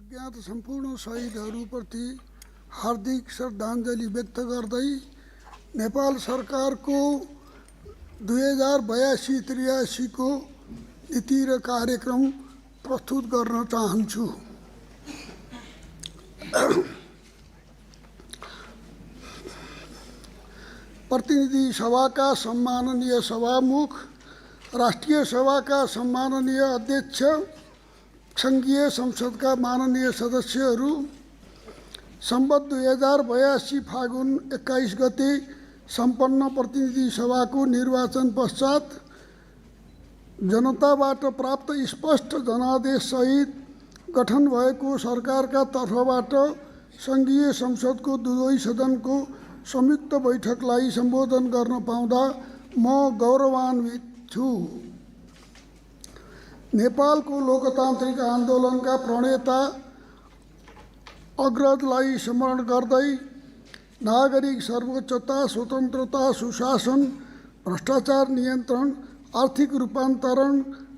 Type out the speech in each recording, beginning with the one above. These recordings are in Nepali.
अज्ञात सम्पूर्ण शहीदहरूप्रति हार्दिक श्रद्धाञ्जली व्यक्त गर्दै नेपाल सरकारको 2082-83 को नीति र कार्यक्रम प्रस्तुत गर्न चाहन्छु। प्रतिनिधि सभाका सम्माननीय सभामुख, राष्ट्रिय सभाका सम्माननीय अध्यक्ष, संघीय संसदका माननीय सदस्यहरू, सम्वत 2082 फागुन 21 गते सम्पन्न प्रतिनिधि सभाको निर्वाचन पश्चात जनताबाट प्राप्त स्पष्ट जनादेश सहित गठन भएको सरकारका तर्फबाट संघीय संसदको दुवै सदनको संयुक्त बैठकलाई सम्बोधन गर्न पाउँदा म गौरवान्वित छु। नेपालको लोकतान्त्रिक आन्दोलनका प्रणेता अग्रजलाई स्मरण गर्दै नागरिक सर्वोच्चता, स्वतन्त्रता, सुशासन, भ्रष्टाचार नियन्त्रण, आर्थिक रूपान्तरण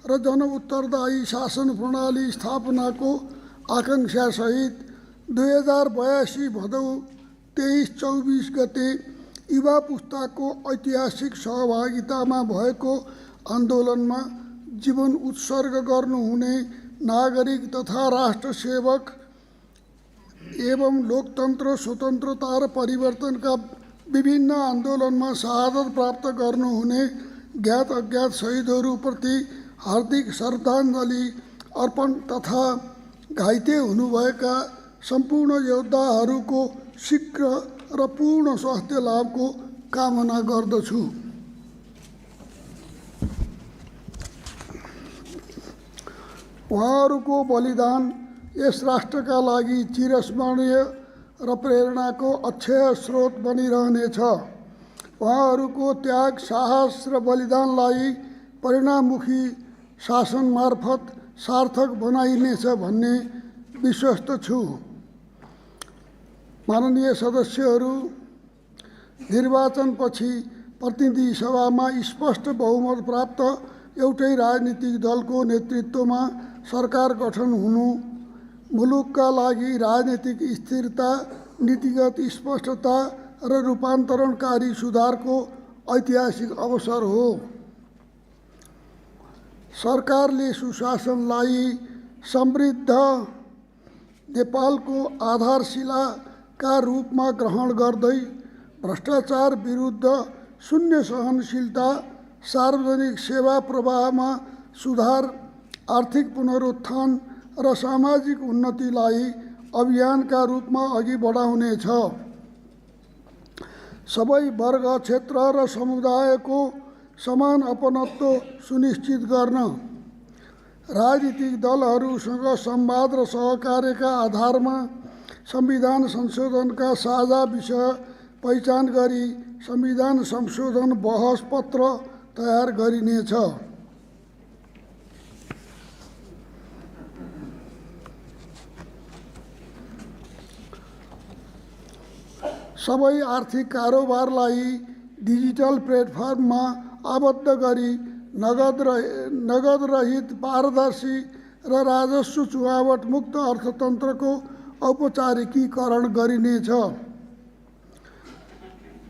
र जनउत्तरदायी शासन प्रणाली स्थापनाको आकांक्षासहित 2082 भदौ 23-24 गते युवा पुस्ताको ऐतिहासिक सहभागितामा भएको आन्दोलनमा जीवन उत्सर्ग गर्नुहुने नागरिक तथा राष्ट्रसेवक एवं लोकतन्त्र, स्वतन्त्रता र परिवर्तनका विभिन्न आन्दोलनमा शहादत प्राप्त गर्नुहुने ज्ञात अज्ञात शहीदहरूप्रति हार्दिक श्रद्धाञ्जली अर्पण तथा घाइते हुनुभएका सम्पूर्ण योद्धाहरूको शीघ्र र पूर्ण स्वास्थ्य लाभको कामना गर्दछु। उहाँहरूको बलिदान यस राष्ट्रका लागि चिरस्मरणीय र प्रेरणाको अक्षय स्रोत बनिरहनेछ। उहाँहरूको त्याग, साहस र बलिदानलाई परिणाममुखी शासन मार्फत सार्थक बनाइनेछ भन्ने विश्वस्त छु। माननीय सदस्यहरू, निर्वाचनपछि प्रतिनिधि सभामा स्पष्ट बहुमत प्राप्त एउटै राजनीतिक दलको नेतृत्वमा सरकार गठन हुनु मुलुकका लागि राजनीतिक स्थिरता, नीतिगत स्पष्टता र रूपान्तरणकारी सुधारको ऐतिहासिक अवसर हो। सरकारले सुशासनलाई समृद्ध नेपालको आधारशिलाका रूपमा ग्रहण गर्दै भ्रष्टाचार विरुद्ध शून्य सहनशीलता, सार्वजनिक सेवा प्रवाहमा सुधार, आर्थिक पुनरुत्थान र सामाजिक उन्नतिलाई अभियानका रूपमा अघि बढाउनेछ। सबै वर्ग, क्षेत्र र समुदायको समान अपनत्व सुनिश्चित गर्न राजनीतिक दलहरूसँग संवाद र सहकार्यका आधारमा संविधान संशोधनका साझा विषय पहिचान गरी संविधान संशोधन बहस पत्र तयार गरिनेछ। सबै आर्थिक कारोबारलाई डिजिटल प्लेटफर्ममा आबद्ध गरी नगद रहित, पारदर्शी र राजस्व चुहावट मुक्त अर्थतन्त्रको औपचारिकीकरण गरिनेछ।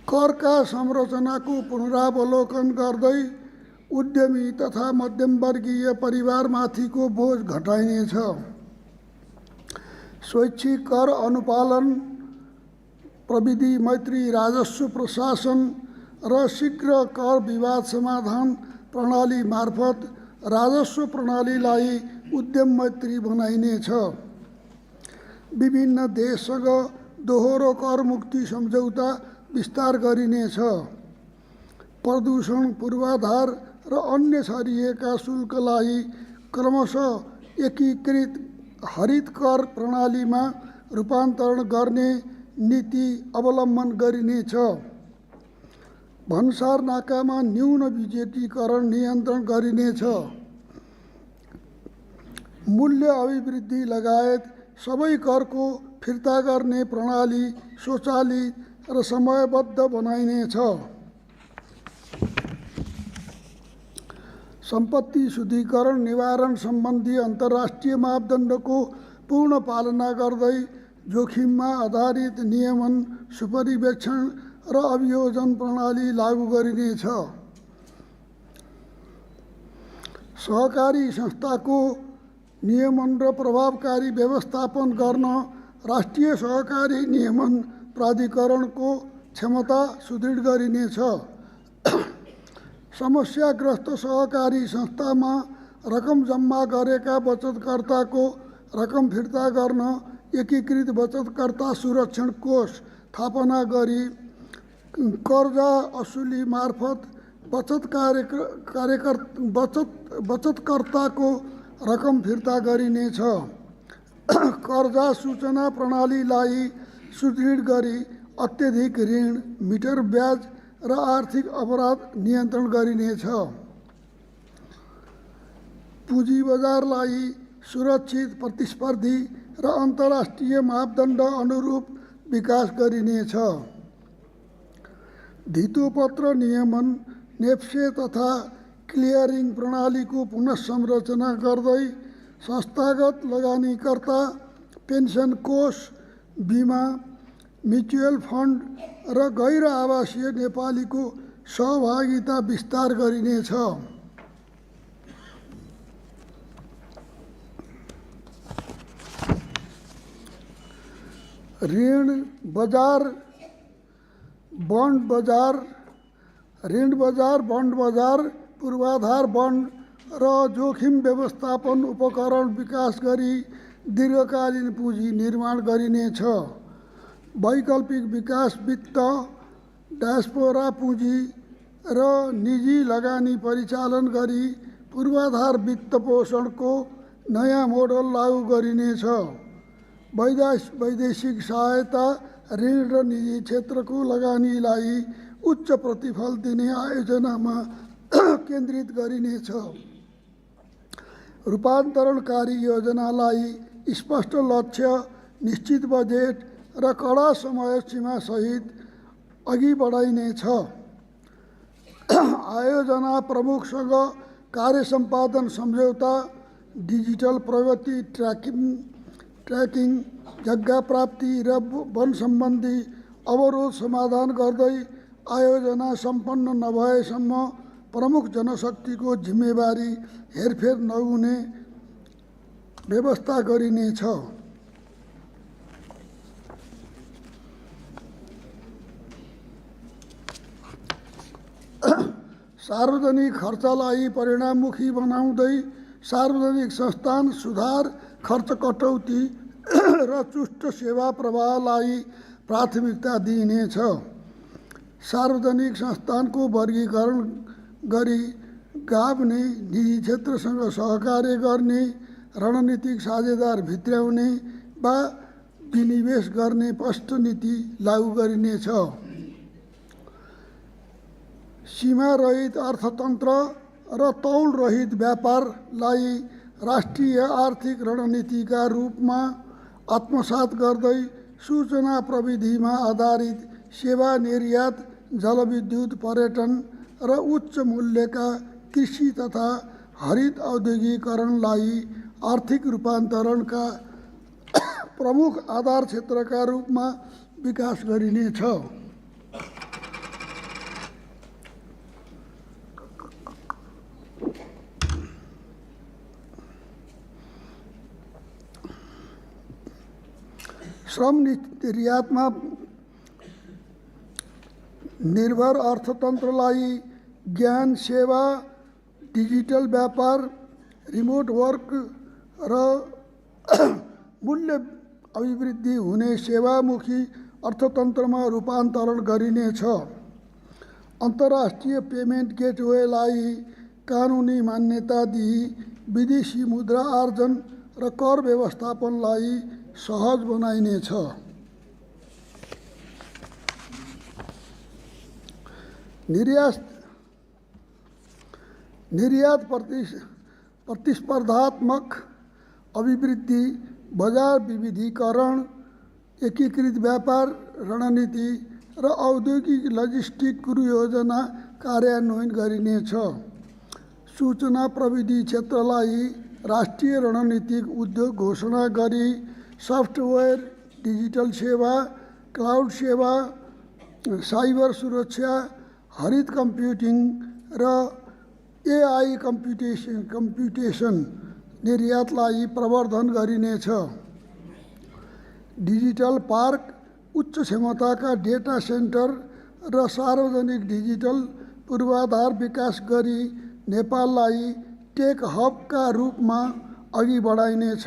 करका संरचनाको पुनरावलोकन गर्दै उद्यमी तथा मध्यमवर्गीय परिवारमाथिको बोझ घटाइनेछ। स्वैच्छिक कर अनुपालन, प्रविधि मैत्री राजस्व प्रशासन र शीघ्र कर विवाद समाधान प्रणाली मार्फत राजस्व प्रणालीलाई उद्यम मैत्री बनाइनेछ। विभिन्न देशसँग दोहोरो कर मुक्ति सम्झौता विस्तार गरिनेछ। प्रदूषण पूर्वाधार र अन्य छरिएका शुल्कलाई क्रमशः एकीकृत हरित कर प्रणालीमा रूपान्तरण गर्ने नीति अवलम्बन गरिनेछ। भन्सार नाकामा न्यून विद्युतीकरण नियन्त्रण गरिनेछ। मूल्य अभिवृद्धि लगायत सबै करको फिर्ता गर्ने प्रणाली स्वचालित र समयबद्ध बनाइनेछ। सम्पत्ति शुद्धिकरण निवारण सम्बन्धी अन्तर्राष्ट्रिय मापदण्डको पूर्ण पालना गर्दै जोखिममा आधारित नियमन, सुपरिवेक्षण र अभियोजन प्रणाली लागू गरिनेछ। सहकारी संस्थाको नियमन र प्रभावकारी व्यवस्थापन गर्न राष्ट्रिय सहकारी नियमन प्राधिकरणको क्षमता सुदृढ गरिनेछ। समस्याग्रस्त सहकारी संस्थामा रकम जम्मा गरेका बचतकर्ताको रकम फिर्ता गर्न एकीकृत बचतकर्ता सुरक्षण कोष स्थापना गरी कर्जा असुली मार्फत बचतकर्ताको रकम फिर्ता गरिनेछ। कर्जा सूचना प्रणालीलाई सुदृढ गरी अत्यधिक ऋण, मिटर ब्याज र आर्थिक अपराध नियन्त्रण गरिनेछ। पुँजी बजारलाई सुरक्षित, प्रतिस्पर्धी र अन्तर्राष्ट्रिय मापदण्ड अनुरूप विकास गरिनेछ। धितोपत्र नियमन, नेप्से तथा क्लियरिङ प्रणालीको पुनःसंरचना गर्दै संस्थागत लगानीकर्ता, पेन्सन कोष, बिमा, म्युचुअल फन्ड र गैर आवासीय नेपालीको सहभागिता विस्तार गरिनेछ। ऋण बजार, बन्ड बजार, पूर्वाधार बन्ड र जोखिम व्यवस्थापन उपकरण विकास गरी दीर्घकालीन पुँजी निर्माण गरिनेछ। वैकल्पिक विकास वित्त, डायस्पोरा पुँजी र निजी लगानी परिचालन गरी पूर्वाधार वित्त पोषणको नयाँ मोडल लागू गरिनेछ। वैदेशिक सहायता, ऋण र निजी क्षेत्रको लगानीलाई उच्च प्रतिफल दिने आयोजनामा केन्द्रित गरिनेछ। रूपान्तरणकारी योजनालाई स्पष्ट लक्ष्य, निश्चित बजेट र कडा समय सीमा सहित अघि बढाइनेछ। आयोजना प्रमुखसँग कार्य सम्पादन सम्झौता, डिजिटल प्रगति ट्र्याकिङ, जग्गा प्राप्ति र वन सम्बन्धी अवरोध समाधान गर्दै आयोजना सम्पन्न नभएसम्म प्रमुख जनशक्तिको जिम्मेवारी हेरफेर नहुने व्यवस्था गरिनेछ। सार्वजनिक खर्चलाई परिणाममुखी बनाउँदै सार्वजनिक संस्थान सुधार, खर्च कटौती र चुस्त सेवा प्रवाहलाई प्राथमिकता दिइनेछ। सार्वजनिक संस्थानको वर्गीकरण गरी गाभ्ने, निजी क्षेत्रसँग सहकार्य गर्ने, रणनीतिक साझेदार भित्र्याउने वा विनिवेश गर्ने स्पष्ट नीति लागू गरिनेछ। सीमारहित अर्थतन्त्र र तौलरहित व्यापारलाई राष्ट्रिय आर्थिक रणनीतिका रूपमा आत्मसात गर्दै सूचना प्रविधिमा आधारित सेवा निर्यात, जलविद्युत, पर्यटन र उच्च मूल्यका कृषि तथा हरित औद्योगिकरणलाई आर्थिक रूपान्तरणका प्रमुख आधार क्षेत्रका रूपमा विकास गरिनेछ। श्रम निर्यातमा निर्भर अर्थतन्त्रलाई ज्ञान सेवा, डिजिटल व्यापार, रिमोट वर्क र मूल्य अभिवृद्धि हुने सेवामुखी अर्थतन्त्रमा रूपान्तरण गरिनेछ। अन्तर्राष्ट्रिय पेमेन्ट गेटवेलाई कानुनी मान्यता दिई विदेशी मुद्रा आर्जन र कर व्यवस्थापनलाई सहज बनाइनेछ। निर्यात प्रतिस्पर्धात्मक अभिवृद्धि, बजार विविधीकरण, एकीकृत व्यापार रणनीति र औद्योगिक लजिस्टिक क्रियायोजना कार्यान्वयन गरिनेछ। सूचना प्रविधि क्षेत्रलाई राष्ट्रिय रणनीतिक उद्योग घोषणा गरी सफ्टवेयर, डिजिटल सेवा, क्लाउड सेवा, साइबर सुरक्षा, हरित कम्प्युटिङ र एआई कम्प्युटेसन निर्यातलाई प्रवर्धन गरिनेछ। डिजिटल पार्क, उच्च क्षमताका डेटा सेन्टर र सार्वजनिक डिजिटल पूर्वाधार विकास गरी नेपाललाई टेक हबका रूपमा अघि बढाइनेछ।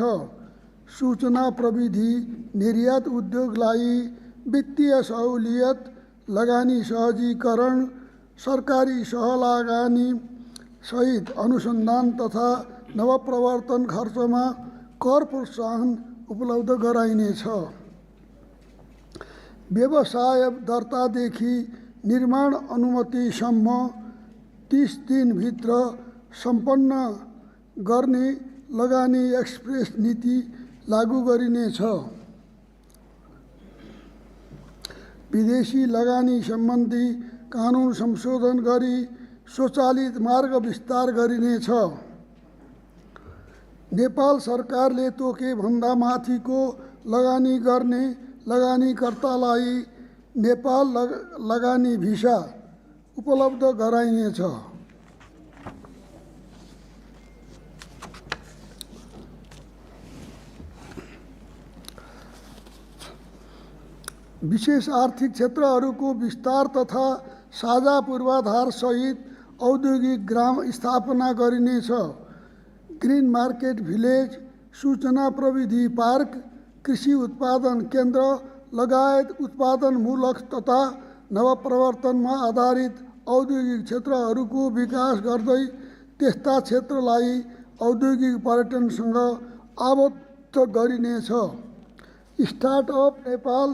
सूचना प्रविधि निर्यात उद्योगलाई वित्तीय सहुलियत, लगानी सहजीकरण, सरकारी सहलागानी सहित अनुसन्धान तथा नवप्रवर्तन खर्चमा कर प्रोत्साहन उपलब्ध गराइनेछ। व्यवसाय दर्तादेखि निर्माण अनुमतिसम्म 30 दिनभित्र सम्पन्न गर्ने लगानी एक्सप्रेस नीति लागू गरिनेछ। विदेशी लगानी सम्बन्धी कानुन संशोधन गरी स्वचालित मार्ग विस्तार गरिनेछ। नेपाल सरकारले तोके भन्दा माथिको लगानी गर्ने लगानीकर्तालाई नेपाल लगानी भिसा उपलब्ध गराइनेछ। विशेष आर्थिक क्षेत्रहरूको विस्तार तथा साझा पूर्वाधार सहित औद्योगिक ग्राम स्थापना गरिनेछ। ग्रीन मार्केट भिलेज, सूचना प्रविधि पार्क, कृषि उत्पादन केन्द्र लगायत उत्पादनमूलक तथा नवप्रवर्तनमा आधारित औद्योगिक क्षेत्रहरूको विकास गर्दै त्यस्ता क्षेत्रलाई औद्योगिक पर्यटनसँग आबद्ध गरिनेछ। स्टार्टअप नेपाल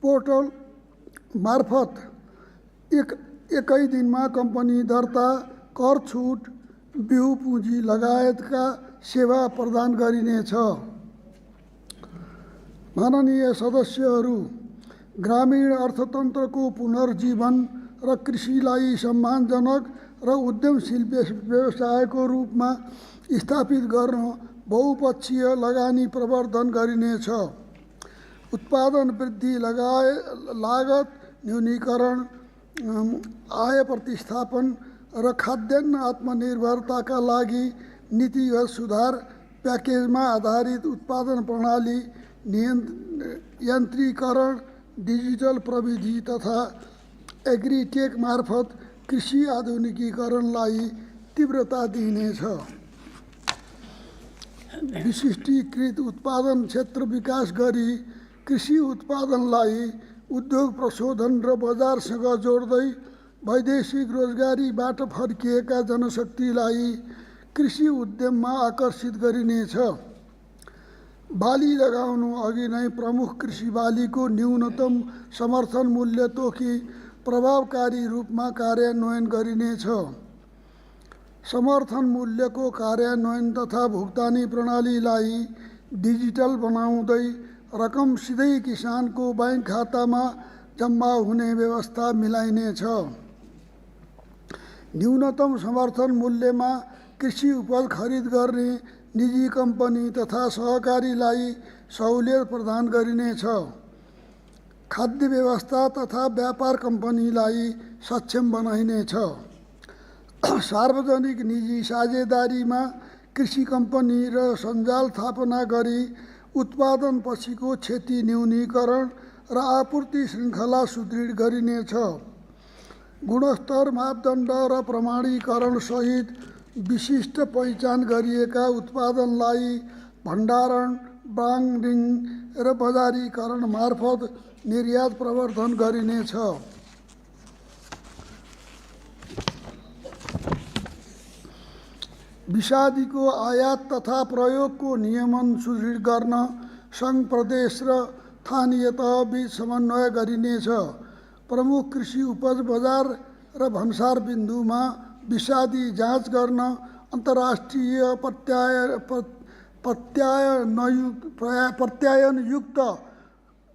पोर्टल मार्फत एकै दिनमा कम्पनी दर्ता, कर छुट, बिउ पुँजी लगायतका सेवा प्रदान गरिनेछ। माननीय सदस्यहरू, ग्रामीण अर्थतन्त्रको पुनर्जीवन र कृषिलाई सम्मानजनक र उद्यमशील व्यवसायको रूपमा स्थापित गर्न बहुपक्षीय लगानी प्रवर्धन गरिनेछ। उत्पादन वृद्धि, लागत न्यूनीकरण, आय प्रतिस्थापन र खाद्यान्न आत्मनिर्भरताका लागि नीतिगत सुधार, प्याकेजमा आधारित उत्पादन प्रणाली, यन्त्रीकरण, डिजिटल प्रविधि तथा एग्रिटेक मार्फत कृषि आधुनिकीकरणलाई तीव्रता दिइनेछ। विशिष्टीकृत उत्पादन क्षेत्र विकास गरी कृषि उत्पादनलाई उद्योग प्रशोधन र बजारसँग जोड्दै वैदेशिक रोजगारीबाट फर्किएका जनशक्तिलाई कृषि उद्यममा आकर्षित गरिनेछ। बाली लगाउनु अघि नै प्रमुख कृषि बालीको न्यूनतम समर्थन मूल्य तोकी प्रभावकारी रूपमा कार्यान्वयन गरिनेछ। समर्थन मूल्यको कार्यान्वयन तथा भुक्तानी प्रणालीलाई डिजिटल बनाउँदै रकम सिधै किसानको बैंक खातामा जम्मा हुने व्यवस्था मिलाइनेछ। न्यूनतम समर्थन मूल्यमा कृषि उपज खरिद गर्ने निजी कम्पनी तथा सहकारीलाई सहुलियत प्रदान गरिनेछ। खाद्य व्यवस्था तथा व्यापार कम्पनीलाई सक्षम बनाइनेछ। सार्वजनिक निजी साझेदारीमा कृषि कम्पनी र सञ्जाल स्थापना गरी उत्पादन पछिको क्षति न्यूनीकरण र आपूर्ति श्रृङ्खला सुदृढ गरिनेछ। गुणस्तर मापदण्ड र प्रमाणीकरण सहित विशिष्ट पहिचान गरिएका उत्पादनलाई भण्डारण, ब्रान्डिङ र बजारीकरण मार्फत निर्यात प्रवर्धन गरिनेछ। विषादीको आयात तथा प्रयोगको नियमन सुदृढ गर्न सङ्घ, प्रदेश र स्थानीय तहबीच समन्वय गरिनेछ। प्रमुख कृषि उपज बजार र भन्सार बिन्दुमा विषादी जाँच गर्न अन्तर्राष्ट्रिय प्रत्यायनयुक्त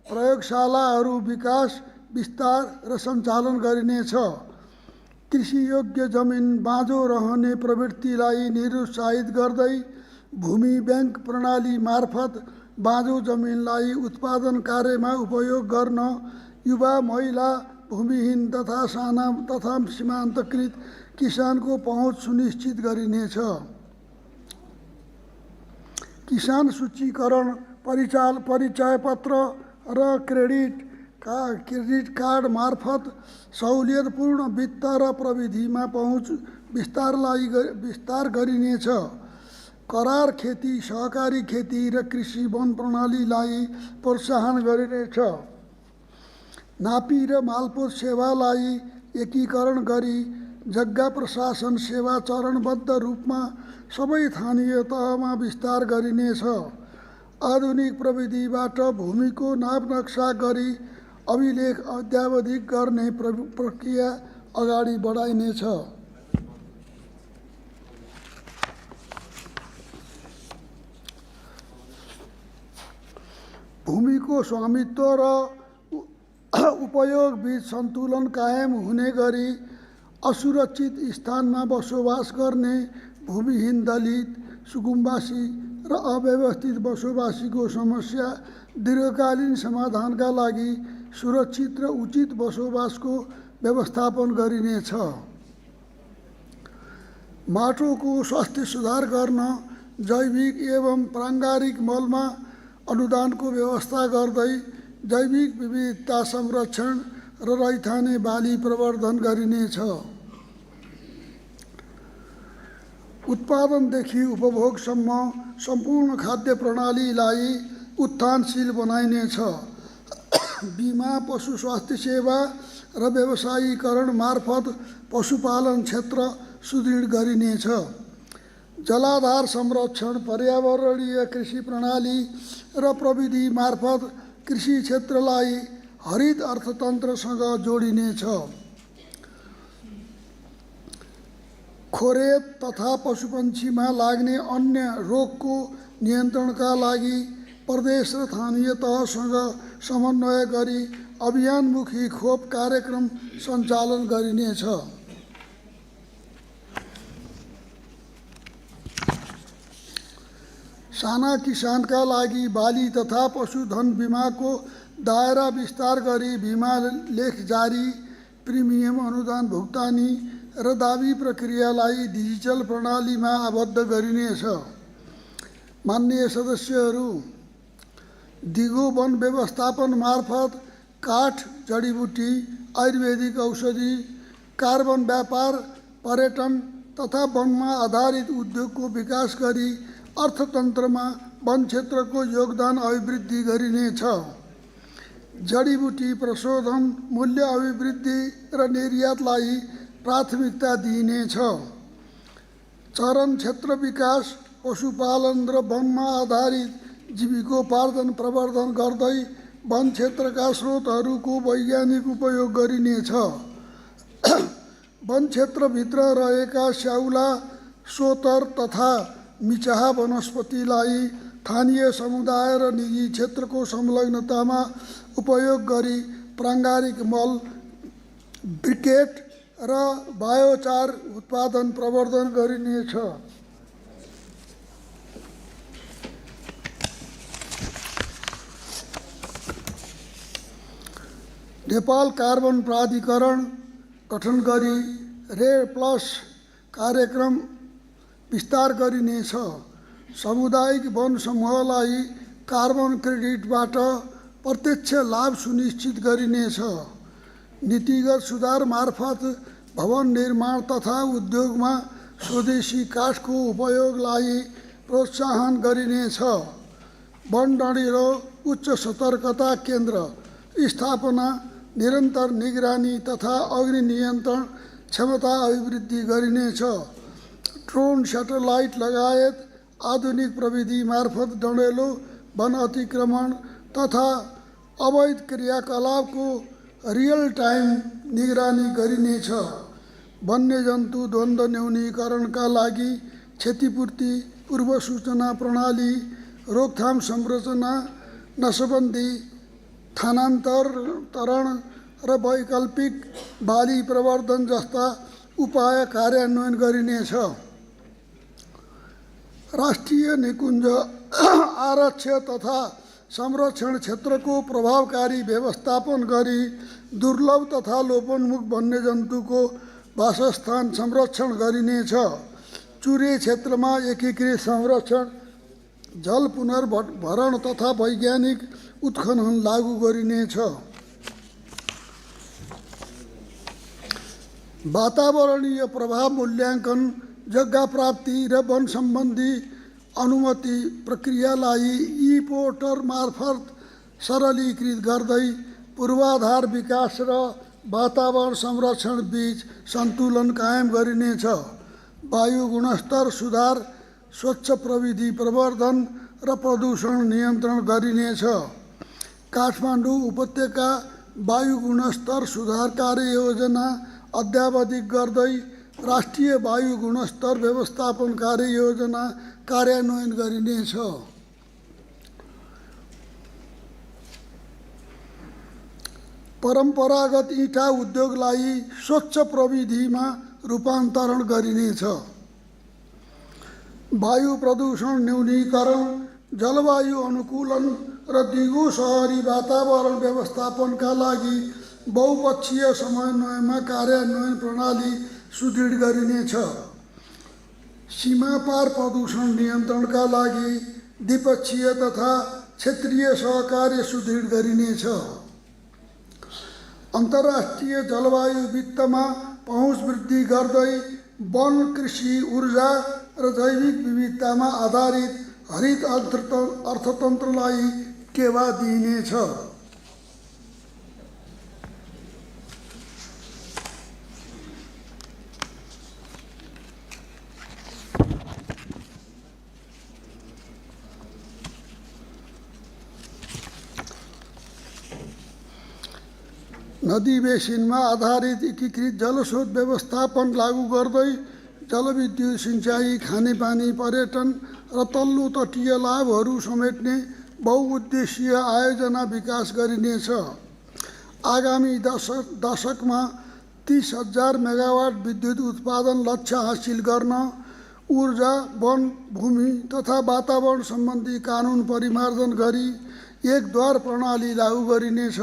प्रयोगशालाहरू विकास, विस्तार र सञ्चालन गरिनेछ। कृषियोग्य जमिन बाँझो रहने प्रवृत्तिलाई निरुत्साहित गर्दै भूमि ब्याङ्क प्रणाली मार्फत बाँझो जमिनलाई उत्पादन कार्यमा उपयोग गर्न युवा, महिला, भूमिहीन तथा साना तथा सीमान्तकृत किसानको पहुँच सुनिश्चित गरिनेछ। किसान सूचीकरण, परिचय पत्र र क्रेडिट कार्ड मार्फत सहुलियतपूर्ण वित्त र प्रविधिमा पहुँच विस्तार गरिनेछ। करार खेती, सहकारी खेती र कृषि वन प्रणालीलाई प्रोत्साहन गरिनेछ। नापी र मालपोत सेवालाई एकीकरण गरी जग्गा प्रशासन सेवा चरणबद्ध रूपमा सबै स्थानीय तहमा विस्तार गरिनेछ। आधुनिक प्रविधिबाट भूमिको नाप नक्सा गरी अभिलेख अद्यावधिक गर्ने प्रक्रिया अगाडि बढाइनेछ। भूमिको स्वामित्व र उपयोग बीच सन्तुलन कायम हुने गरी असुरक्षित स्थानमा बसोबास गर्ने भूमिहीन, दलित, सुकुम्बासी र अव्यवस्थित बसोबासीको समस्या दीर्घकालीन समाधानका लागि सुरक्षित र उचित बसोबासको व्यवस्थापन गरिनेछ। माटोको स्वास्थ्य सुधार गर्न जैविक एवं प्राङ्गारिक मलमा अनुदानको व्यवस्था गर्दै जैविक विविधता संरक्षण र रैथाने बाली प्रवर्धन गरिनेछ। उत्पादनदेखि उपभोगसम्म सम्पूर्ण खाद्य प्रणालीलाई उत्थानशील बनाइनेछ। बिमा, पशु स्वास्थ्य सेवा र व्यवसायीकरण मार्फत पशुपालन क्षेत्र सुदृढ गरिनेछ। जलाधार संरक्षण, पर्यावरणीय कृषि प्रणाली र प्रविधि मार्फत कृषि क्षेत्रलाई हरित अर्थतन्त्रसँग जोडिनेछ। खोरेत तथा पशुपन्छीमा लाग्ने अन्य रोगको नियन्त्रणका लागि प्रदेश र स्थानीय तहसँग समन्वय गरी अभियानमुखी खोप कार्यक्रम सञ्चालन गरिनेछ। साना किसानका लागि बाली तथा पशुधन बिमाको दायरा विस्तार गरी बिमा लेख जारी, प्रिमियम अनुदान भुक्तानी र दाबी प्रक्रियालाई डिजिटल प्रणालीमा आबद्ध गरिनेछ। माननीय सदस्यहरू, दिगो वन व्यवस्थापन मार्फत काठ, जडीबुटी, आयुर्वेदिक औषधि, कार्बन व्यापार, पर्यटन तथा वनमा आधारित उद्योगको विकास गरी अर्थतन्त्रमा वन क्षेत्रको योगदान अभिवृद्धि गरिनेछ। जडीबुटी प्रशोधन, मूल्य अभिवृद्धि र निर्यातलाई प्राथमिकता दिइनेछ। चरण क्षेत्र विकास, पशुपालन र वनमा आधारित जीविकोपार्जन प्रवर्धन गर्दै वन क्षेत्रका स्रोतहरूको वैज्ञानिक उपयोग गरिनेछ। वन क्षेत्रभित्र रहेका स्याउला, सोतर तथा मिचाहा वनस्पतिलाई स्थानीय समुदाय र निजी क्षेत्रको संलग्नतामा उपयोग गरी प्राङ्गारिक मल, ब्रिकेट र बायोचार उत्पादन प्रवर्धन गरिनेछ। नेपाल कार्बन प्राधिकरण गठन गरी REDD+ कार्यक्रम विस्तार गरिनेछ। सामुदायिक वन समूहलाई कार्बन क्रेडिटबाट प्रत्यक्ष लाभ सुनिश्चित गरिनेछ। नीतिगत सुधार मार्फत भवन निर्माण तथा उद्योगमा स्वदेशी काठको उपयोगलाई प्रोत्साहन गरिनेछ। वन डढिलो उच्च सतर्कता केन्द्र स्थापना, निरन्तर निगरानी तथा अग्नि नियन्त्रण क्षमता अभिवृद्धि गरिनेछ। ड्रोन, स्याटेलाइट लगायत आधुनिक प्रविधि मार्फत डढेलो वन अतिक्रमण तथा अवैध क्रियाकलापको रियल टाइम निगरानी गरिनेछ। वन्यजन्तु द्वन्द्व न्यूनीकरणका लागि क्षतिपूर्ति, पूर्व सूचना प्रणाली, रोकथाम संरचना, नसबन्दी, स्थानान्तरण र वैकल्पिक बाली प्रवर्धन जस्ता उपाय कार्यान्वयन गरिनेछ। राष्ट्रिय निकुञ्ज आरक्ष्य तथा संरक्षण क्षेत्रको प्रभावकारी व्यवस्थापन गरी दुर्लभ तथा लोपोन्मुख वन्यजन्तुको वासस्थान संरक्षण गरिनेछ। चुरे क्षेत्रमा एकीकृत संरक्षण, जल पुनर्भरण तथा वैज्ञानिक उत्खनन लागू गरिनेछ। वातावरणीय प्रभाव मूल्याङ्कन, जग्गा प्राप्ति र वन सम्बन्धी अनुमति प्रक्रियालाई ई-पोर्टल मार्फत सरलीकृत गर्दै पूर्वाधार विकास र वातावरण संरक्षण बीच सन्तुलन कायम गरिनेछ। वायु गुणस्तर सुधार, स्वच्छ प्रविधि प्रवर्धन र प्रदूषण नियन्त्रण गरिनेछ। काठमाडौँ उपत्यका वायु गुणस्तर सुधार कार्ययोजना अद्यावधिक गर्दै राष्ट्रिय वायु गुणस्तर व्यवस्थापन कार्ययोजना कार्यान्वयन गरिनेछ। परम्परागत इँटा उद्योगलाई स्वच्छ प्रविधिमा रूपान्तरण गरिनेछ। वायु प्रदूषण न्यूनीकरण, जलवायु अनुकूलन र दिगो शहरी वातावरण व्यवस्थापनका लागि बहुपक्षीय समन्वयमा कार्यान्वयन प्रणाली सुदृढ गरिनेछ। सीमापार प्रदूषण नियन्त्रणका लागि द्विपक्षीय तथा क्षेत्रीय सहकार्य सुदृढ गरिनेछ। अन्तर्राष्ट्रिय जलवायु वित्तमा पहुँच वृद्धि गर्दै वन, कृषि, ऊर्जा र जैविक विविधतामा आधारित हरित अर्थतन्त्रलाई टेवा दिइनेछ। नदी बेसिनमा आधारित एकीकृत जलस्रोत व्यवस्थापन लागू गर्दै जलविद्युत, सिँचाइ, खानेपानी, पर्यटन र तल्लो तटीय लाभहरू समेट्ने बहुउद्देशीय आयोजना विकास गरिनेछ। आगामी दशकमा 30,000 मेगावाट विद्युत उत्पादन लक्ष्य हासिल गर्न ऊर्जा, वन, भूमि तथा वातावरण सम्बन्धी कानुन परिमार्जन गरी एकद्वार प्रणाली लागू गरिनेछ।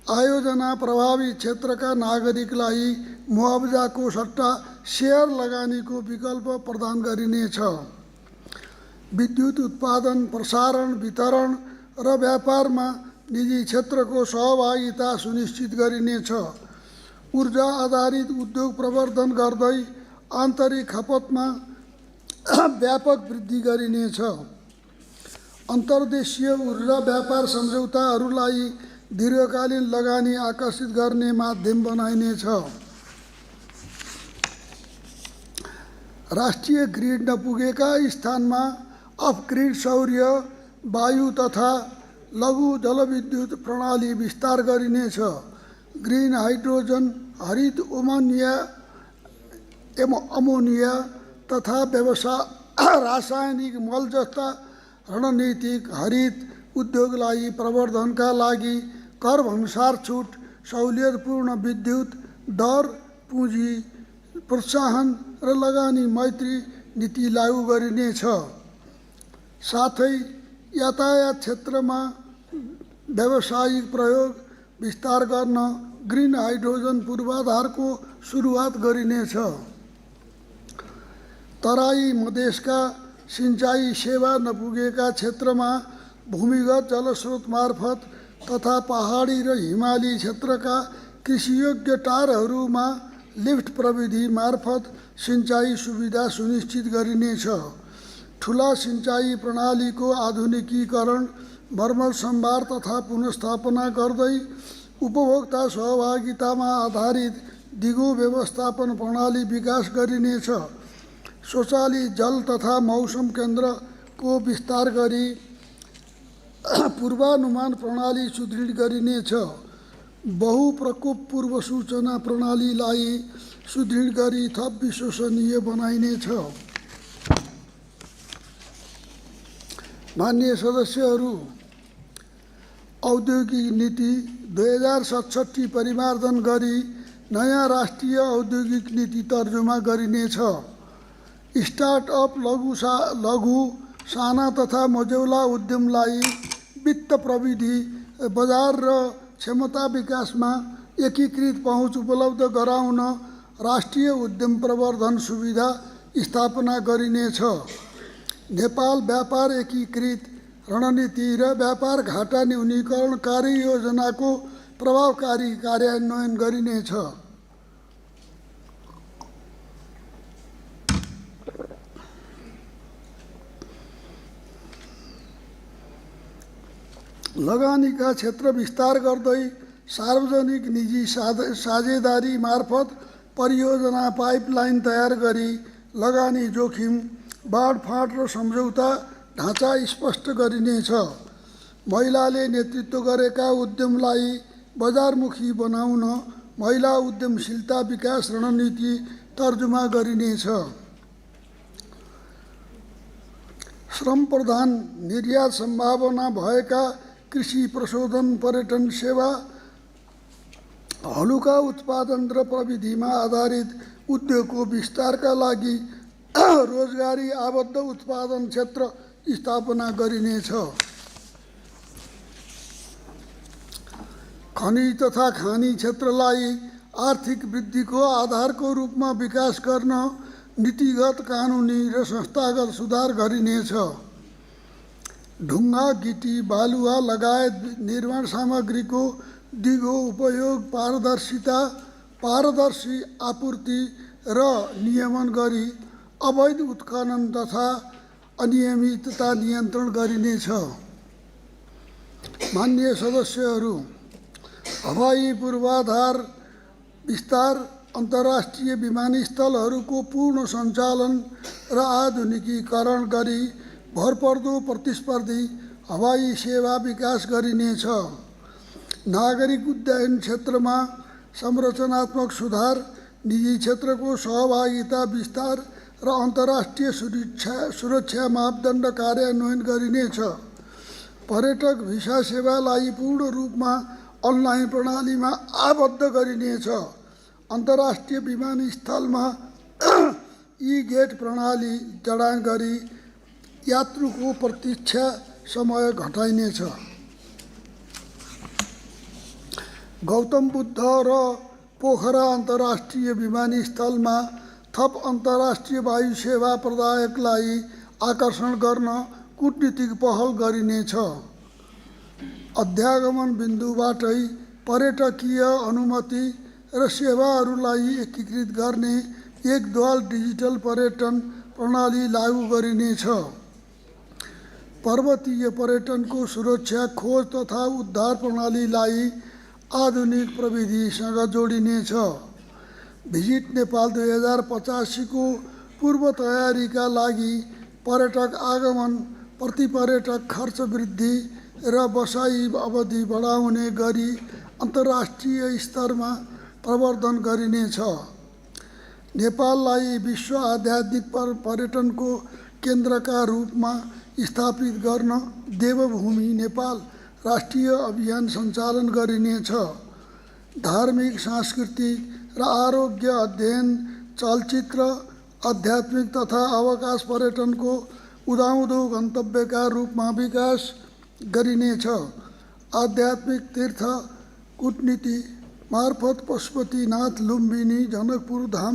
आयोजना प्रभावित क्षेत्रका नागरिकलाई मुआवजाको सट्टा सेयर लगानीको विकल्प प्रदान गरिनेछ। विद्युत उत्पादन, प्रसारण, वितरण र व्यापारमा निजी क्षेत्रको सहभागिता सुनिश्चित गरिनेछ। ऊर्जा आधारित उद्योग प्रवर्धन गर्दै आन्तरिक खपतमा व्यापक वृद्धि गरिनेछ। अन्तर्देशीय ऊर्जा व्यापार सम्झौताहरूलाई दीर्घकालीन लगानी आकर्षित गर्ने माध्यम बनाइनेछ। राष्ट्रिय ग्रिड नपुगेका स्थानमा अफ-ग्रिड सौर्य, वायु तथा लघु जलविद्युत प्रणाली विस्तार गरिनेछ। ग्रिन हाइड्रोजन, हरित अमोनिया तथा रासायनिक मल जस्ता रणनीतिक हरित उद्योगलाई प्रवर्धनका लागि कर भन्सार छुट, सहुलियतपूर्ण विद्युत दर, पुँजी प्रोत्साहन र लगानी मैत्री नीति लागू गरिनेछ। साथै यातायात क्षेत्रमा व्यावसायिक प्रयोग विस्तार गर्न ग्रिन हाइड्रोजन पूर्वाधारको सुरुवात गरिनेछ। तराई मधेसका सिँचाइ सेवा नपुगेका क्षेत्रमा भूमिगत जलस्रोत मार्फत तथा पहाडी र हिमाली क्षेत्रका कृषियोग्य टारहरूमा लिफ्ट प्रविधि मार्फत सिँचाइ सुविधा सुनिश्चित गरिनेछ। ठुला सिँचाइ प्रणालीको आधुनिकीकरण, मर्मत सम्भार तथा पुनर्स्थापना गर्दै उपभोक्ता सहभागितामा आधारित दिगो व्यवस्थापन प्रणाली विकास गरिनेछ। स्वचालित जल तथा मौसम केन्द्रको विस्तार गरी पूर्वानुमान प्रणाली सुदृढ गरिनेछ। बहुप्रकोप पूर्व सूचना प्रणालीलाई सुदृढ गरी थप विश्वसनीय बनाइनेछ। माननीय सदस्यहरू, औद्योगिक नीति 2067 परिमार्जन गरी नयाँ राष्ट्रिय औद्योगिक नीति तर्जुमा गरिनेछ। स्टार्टअप लघु साना तथा मझौला उद्यमलाई वित्त प्रविधि बजार र क्षमता विकासमा एकीकृत पहुँच उपलब्ध गराउन राष्ट्रिय उद्यम प्रवर्धन सुविधा स्थापना गरिनेछ। नेपाल व्यापार एकीकृत रणनीति र व्यापार घाटा न्यूनीकरण कार्ययोजनाको प्रभावकारी कार्यान्वयन गरिनेछ। लगानीका क्षेत्र विस्तार गर्दै सार्वजनिक निजी साझेदारी मार्फत परियोजना पाइपलाइन तयार गरी लगानी जोखिम बाँडफाँड र सम्झौता ढाँचा स्पष्ट गरिनेछ। महिलाले नेतृत्व गरेका उद्यमलाई बजारमुखी बनाउन महिला उद्यमशीलता विकास रणनीति तर्जुमा गरिनेछ। श्रम प्रधान निर्यात सम्भावना भएका कृषि प्रशोधन पर्यटन सेवा हलुका उत्पादन र प्रविधिमा आधारित उद्योगको विस्तारका लागि रोजगारी आबद्ध उत्पादन क्षेत्र स्थापना गरिनेछ। खनिज तथा खानी क्षेत्रलाई आर्थिक वृद्धिको आधारको रूपमा विकास गर्न नीतिगत कानुनी र संस्थागत सुधार गरिनेछ। ढुङ्गा गिटी बालुवा लगायत निर्माण सामग्रीको दिगो उपयोग पारदर्शी आपूर्ति र नियमन गरी अवैध उत्खनन तथा अनियमितता नियन्त्रण गरिनेछ। माननीय सदस्यहरू, हवाई पूर्वाधार विस्तार, अन्तर्राष्ट्रिय विमानस्थलहरूको पूर्ण सञ्चालन र आधुनिकीकरण गरी भरपर्दो प्रतिस्पर्धी हवाई सेवा विकास गरिनेछ। नागरिक उड्डयन क्षेत्रमा संरचनात्मक सुधार, निजी क्षेत्रको सहभागिता विस्तार र अन्तर्राष्ट्रिय सुरक्षा मापदण्ड कार्यान्वयन गरिनेछ। पर्यटक भिसा सेवालाई पूर्ण रूपमा अनलाइन प्रणालीमा आबद्ध गरिनेछ। अन्तर्राष्ट्रिय विमानस्थलमा ई-गेट प्रणाली जडान गरी यात्रुको प्रतीक्षा समय घटाइनेछ। गौतम बुद्ध र पोखरा अन्तर्राष्ट्रिय विमानस्थलमा थप अन्तर्राष्ट्रिय वायु सेवा प्रदायकलाई आकर्षण गर्न कूटनीतिक पहल गरिनेछ। अध्यागमन बिन्दुबाटै पर्यटकीय अनुमति र सेवाहरूलाई एकीकृत गर्ने एकद्वार डिजिटल पर्यटन प्रणाली लागू गरिनेछ। पर्वतीय पर्यटनको सुरक्षा, खोज तथा उद्धार प्रणालीलाई आधुनिक प्रविधिसँग जोडिनेछ। भिजिट नेपाल 2085 को पूर्व तयारीका लागि पर्यटक आगमन, प्रति पर्यटक खर्च वृद्धि र बसाई अवधि बढाउने गरी अन्तर्राष्ट्रिय स्तरमा प्रवर्धन गरिनेछ। नेपाललाई विश्व आध्यात्मिक पर्यटनको केन्द्रका रूपमा स्थापित गर्न देवभूमि नेपाल राष्ट्रिय अभियान सञ्चालन गरिनेछ। धार्मिक, सांस्कृतिक र आरोग्य अध्ययन, चलचित्र, आध्यात्मिक तथा अवकाश पर्यटनको उदाउँदो गन्तव्यका रूपमा विकास गरिनेछ। आध्यात्मिक तीर्थ कूटनीति मार्फत पशुपतिनाथ, लुम्बिनी, जनकपुर धाम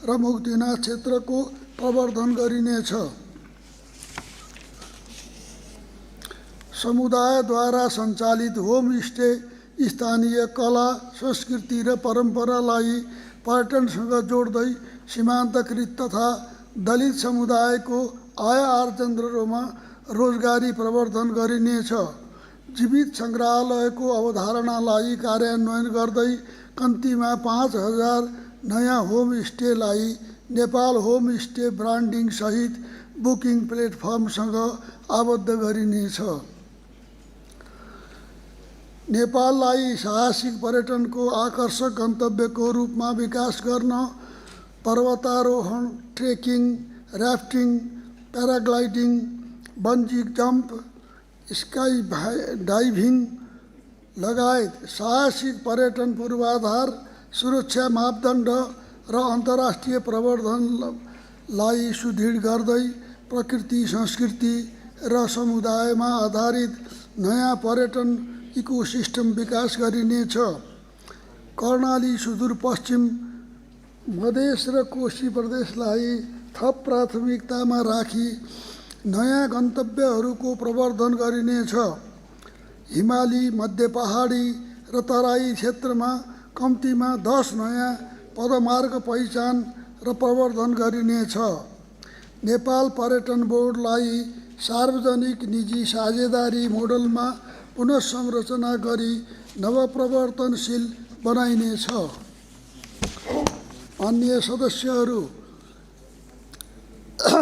र मुक्तिनाथ क्षेत्रको प्रवर्धन गरिनेछ। समुदायद्वारा सञ्चालित होमस्टे स्थानीय कला, संस्कृति र परम्परालाई पर्यटनसँग जोड्दै सीमान्तकृत तथा दलित समुदायको आय आर्जनमा रोजगारी प्रवर्धन गरिनेछ। जीवित सङ्ग्रहालयको अवधारणालाई कार्यान्वयन गर्दै कम्तीमा 5000 नयाँ होमस्टेलाई नेपाल होमस्टे ब्रान्डिङ सहित बुकिङ प्लेटफर्मसँग आबद्ध गरिनेछ। नेपाललाई साहसिक पर्यटनको आकर्षक गन्तव्यको रूपमा विकास गर्न पर्वतारोहण, trekking, rafting, paragliding, bungee jump, sky diving लगायत साहसिक पर्यटन पूर्वाधार, सुरक्षा मापदण्ड र अन्तर्राष्ट्रिय प्रवर्धन लाई सुदृढ गर्दै प्रकृति संस्कृति र समुदायमा आधारित नयाँ पर्यटन इकोसिस्टम विकास गरिनेछ। कर्णाली सुदूरपश्चिम मधेस र कोशी प्रदेशलाई थप प्राथमिकतामा राखी नयाँ गन्तव्यहरूको प्रवर्धन गरिनेछ। हिमाली, मध्य पहाडी र तराई क्षेत्रमा कम्तीमा 10 नयाँ पदमार्ग पहिचान र प्रवर्धन गरिनेछ। नेपाल पर्यटन बोर्डलाई सार्वजनिक निजी साझेदारी मोडलमा पुनःसंरचना गरी नवप्रवर्तनशील बनाइनेछ। अन्य सदस्यहरू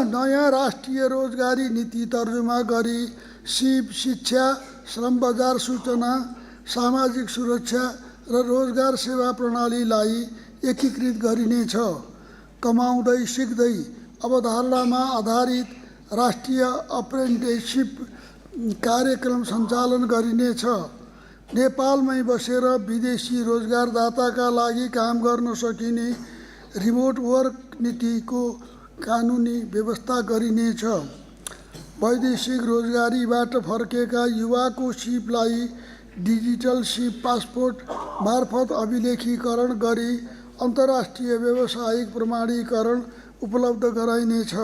नयाँ राष्ट्रिय रोजगारी नीति तर्जुमा गरी सिप, शिक्षा, श्रम बजार सूचना, सामाजिक सुरक्षा र रोजगार सेवा प्रणालीलाई एकीकृत गरिनेछ। कमाउँदै सिक्दै अवधारणामा आधारित राष्ट्रिय अप्रेन्टिसशिप कार्यक्रम सञ्चालन गरिनेछ। नेपालमै बसेर विदेशी रोजगारदाताका लागि काम गर्न सकिने रिमोट वर्क नीतिको कानुनी व्यवस्था गरिनेछ। वैदेशिक रोजगारीबाट फर्केका युवाको सिपलाई डिजिटल सिप पासपोर्ट मार्फत अभिलेखीकरण गरी अन्तर्राष्ट्रिय व्यावसायिक प्रमाणीकरण उपलब्ध गराइनेछ।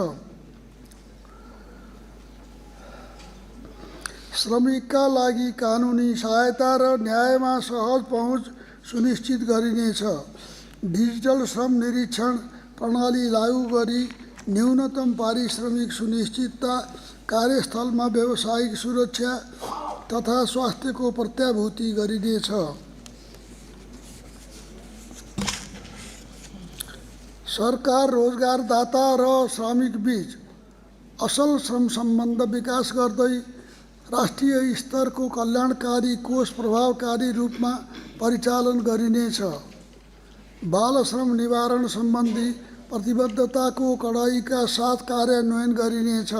श्रमिकका लागि कानुनी सहायता र न्यायमा सहज पहुँच सुनिश्चित गरिनेछ। डिजिटल श्रम निरीक्षण प्रणाली लागू गरी न्यूनतम पारिश्रमिक सुनिश्चितता, कार्यस्थलमा व्यावसायिक सुरक्षा तथा स्वास्थ्यको प्रत्याभूति गरिनेछ। सरकार रोजगारदाता र श्रमिकबीच असल श्रम सम्बन्ध विकास गर्दै राष्ट्रिय स्तरको कल्याणकारी कोष प्रभावकारी रूपमा परिचालन गरिनेछ। बाल श्रम निवारण सम्बन्धी प्रतिबद्धताको कडाइका साथ कार्यान्वयन गरिनेछ।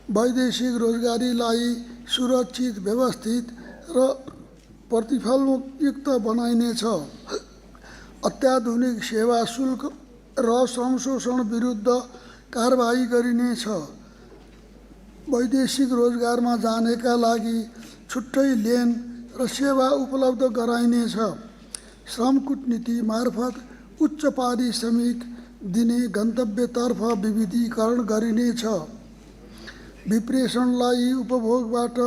वैदेशिक रोजगारीलाई सुरक्षित, व्यवस्थित र प्रतिफलयुक्त बनाइनेछ। अत्याधुनिक सेवा शुल्क र श्रम शोषण विरुद्ध कारबाही गरिनेछ। वैदेशिक रोजगारमा जानेका लागि छुट्टै लेन र सेवा उपलब्ध गराइनेछ। श्रम कूटनीति मार्फत उच्च पारिश्रमिक दिने गन्तव्यतर्फ विविधीकरण गरिनेछ। विप्रेषणलाई उपभोगबाट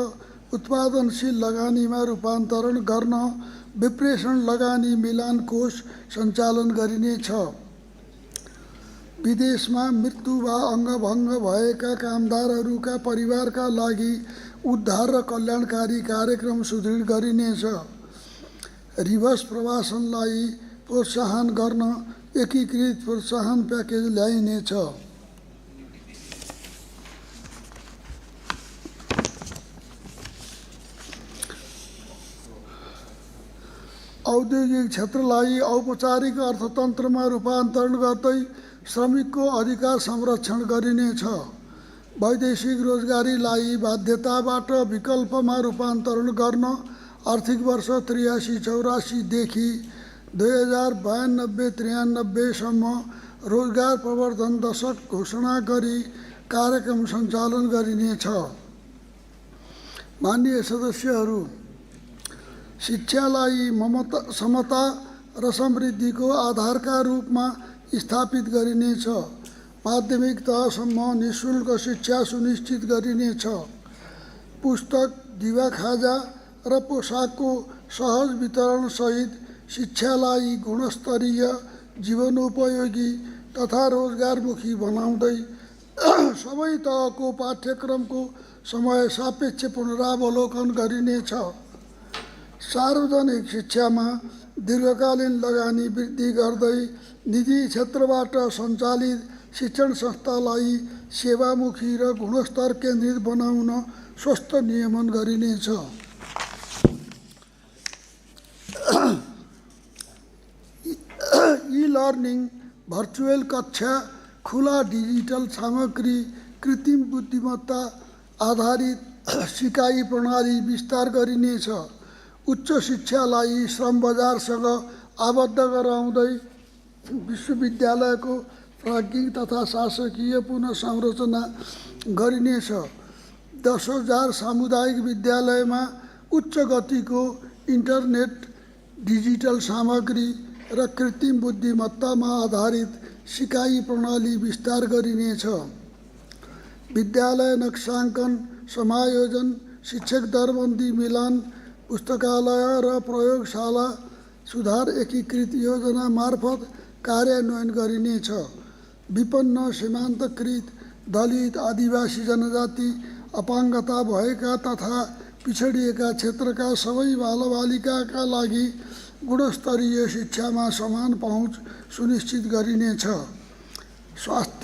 उत्पादनशील लगानीमा रूपान्तरण गर्न विप्रेषण लगानी मिलान कोष सञ्चालन गरिनेछ। विदेशमा मृत्यु वा अङ्गभङ्ग भएका कामदारहरूका परिवारका लागि उद्धार र कल्याणकारी कार्यक्रम सुदृढ गरिनेछ। रिभर्स प्रवासनलाई प्रोत्साहन गर्न एकीकृत प्रोत्साहन प्याकेज ल्याइनेछ। औद्योगिक क्षेत्रलाई औपचारिक अर्थतन्त्रमा रूपान्तरण गर्दै श्रमिकको अधिकार संरक्षण गरिनेछ। वैदेशिक रोजगारीलाई बाध्यताबाट विकल्पमा रूपान्तरण गर्न आर्थिक वर्ष 83-84 देखि 2092-93 सम्म रोजगार प्रवर्धन दशक घोषणा गरी कार्यक्रम सञ्चालन गरिनेछ। माननीय सदस्यहरू, शिक्षालाई समता र समृद्धिको आधारका रूपमा स्थापित गरिनेछ। माध्यमिक तहसम्म निःशुल्क शिक्षा सुनिश्चित गरिनेछ। पुस्तक, दिवा खाजा र पोसाकको सहज वितरणसहित शिक्षालाई गुणस्तरीय, जीवनोपयोगी तथा रोजगारमुखी बनाउँदै सबै तहको पाठ्यक्रमको समय सापेक्ष पुनरावलोकन गरिनेछ। सार्वजनिक शिक्षामा दीर्घकालीन लगानी वृद्धि गर्दै निजी क्षेत्रबाट सञ्चालित शिक्षण संस्थालाई सेवामुखी र गुणस्तर केन्द्रित बनाउन स्वस्थ नियमन गरिनेछ। ई-लर्निङ, भर्चुअल कक्षा, खुला डिजिटल सामग्री, कृत्रिम बुद्धिमत्ता आधारित सिकाइ प्रणाली विस्तार गरिनेछ। उच्च शिक्षालाई श्रम बजारसँग आबद्ध गराउँदै विश्वविद्यालयको प्राज्ञिक तथा शासकीय पुनः संरचना गरिनेछ। 10,000 सामुदायिक विद्यालयमा उच्च गतिको इन्टरनेट, डिजिटल सामग्री र कृत्रिम बुद्धिमत्तामा आधारित सिकाइ प्रणाली विस्तार गरिनेछ। विद्यालय नक्साङ्कन, समायोजन, शिक्षक दरबन्दी मिलान, पुस्तकालय र प्रयोगशाला सुधार एकीकृत योजना मार्फत कार्यान्वयन गरिनेछ। विपन्न, सीमान्तकृत, दलित, आदिवासी जनजाति, अपाङ्गता भएका तथा पिछडिएका क्षेत्रका सबै बालबालिकाका लागि गुणस्तरीय शिक्षामा समान पहुँच सुनिश्चित गरिनेछ। स्वस्थ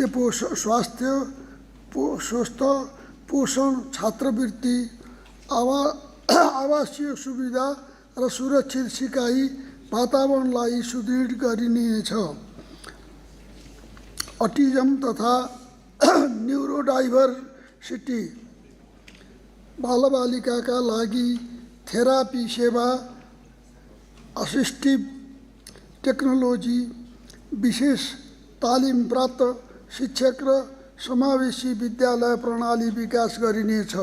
पोषण, छात्रवृत्ति, आवासीय सुविधा र सुरक्षित सिकाइ वातावरणलाई सुदृढ गरिनेछ। अटिजम तथा न्युरोडाइभर्सिटी बालबालिकाका लागि थेरापी सेवा, असिस्टिभ टेक्नोलोजी, विशेष तालिम प्राप्त शिक्षक र समावेशी विद्यालय प्रणाली विकास गरिनेछ।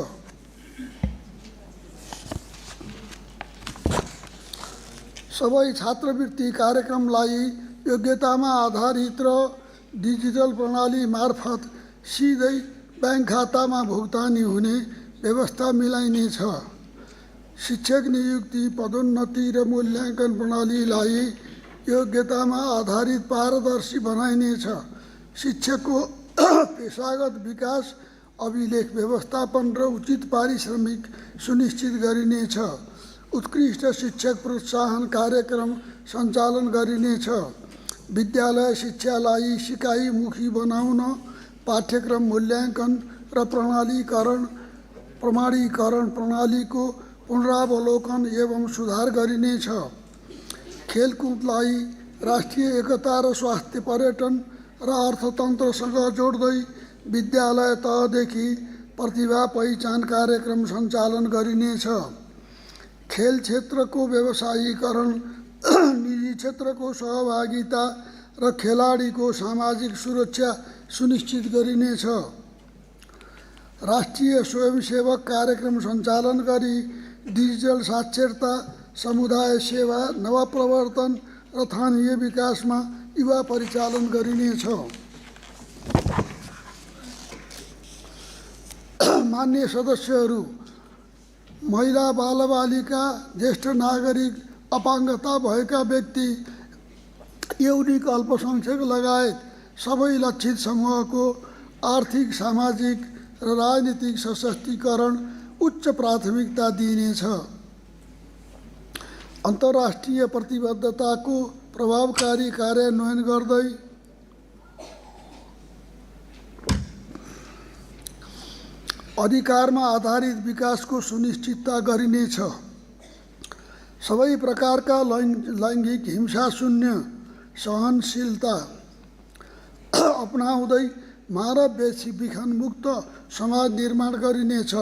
सबै छात्रवृत्ति कार्यक्रमलाई योग्यतामा आधारित र डिजिटल प्रणाली मार्फत सिधै ब्याङ्क खातामा भुक्तानी हुने व्यवस्था मिलाइनेछ। शिक्षक नियुक्ति, पदोन्नति र मूल्याङ्कन प्रणालीलाई योग्यतामा आधारित पारदर्शी बनाइनेछ। शिक्षकको पेशागत विकास, अभिलेख व्यवस्थापन र उचित पारिश्रमिक सुनिश्चित गरिनेछ। उत्कृष्ट शिक्षक प्रोत्साहन कार्यक्रम सञ्चालन गरिनेछ। विद्यालय शिक्षालाई सिकाइमुखी बनाउन पाठ्यक्रम मूल्याङ्कन र प्रमाणीकरण प्रणालीको पुनरावलोकन एवं सुधार गरिनेछ। खेलकुदलाई राष्ट्रिय एकता र स्वास्थ्य, पर्यटन र अर्थतन्त्रसँग जोड्दै विद्यालय तहदेखि प्रतिभा पहिचान कार्यक्रम सञ्चालन गरिनेछ। खेल क्षेत्रको व्यवसायीकरण, निजी क्षेत्रको सहभागिता र खेलाडीको सामाजिक सुरक्षा सुनिश्चित गरिनेछ। राष्ट्रिय स्वयंसेवक कार्यक्रम सञ्चालन गरी डिजिटल साक्षरता, समुदाय सेवा, नवप्रवर्तन र स्थानीय विकासमा युवा परिचालन गरिनेछ। मान्य सदस्यहरू, महिला, बालबालिका, ज्येष्ठ नागरिक, अपाङ्गता भएका व्यक्ति, यौनिक अल्पसङ्ख्यक लगायत सबै लक्षित समूहको आर्थिक, सामाजिक र राजनीतिक सशक्तिकरण उच्च प्राथमिकता दिइनेछ। अन्तर्राष्ट्रिय प्रतिबद्धताको प्रभावकारी कार्यान्वयन गर्दै अधिकारमा आधारित विकासको सुनिश्चितता गरिनेछ। सबै प्रकारका लैङ्गिक हिंसा शून्य सहनशीलता अपनाउँदै मानव विखन मुक्त समाज निर्माण गरिनेछ।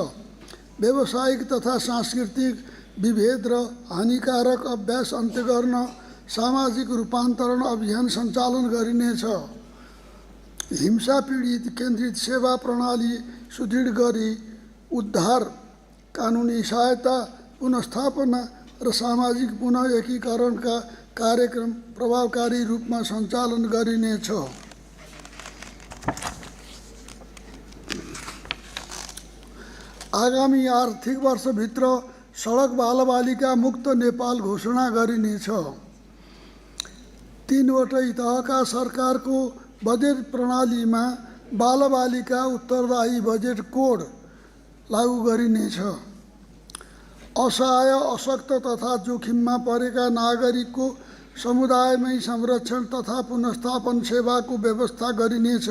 व्यावसायिक तथा सांस्कृतिक विभेद र हानिकारक अभ्यास अन्त्य गर्न सामाजिक रूपान्तरण अभियान सञ्चालन गरिनेछ। हिंसा पीडित केन्द्रित सेवा प्रणाली सुदृढ गरी उद्धार, कानुनी सहायता, पुनर्स्थापना र सामाजिक पुनः एकीकरणका कार्यक्रम प्रभावकारी रूपमा सञ्चालन गरिनेछ। आगामी आर्थिक वर्षभित्र सडक बालबालिका मुक्त नेपाल घोषणा गरिनेछ। 3वटै तहका सरकारको बजेट प्रणालीमा बालबालिका उत्तरदायी बजेट कोड लागू गरिनेछ। असहाय, अशक्त तथा जोखिममा परेका नागरिकको समुदायमै संरक्षण तथा पुनर्स्थापन सेवाको व्यवस्था गरिनेछ।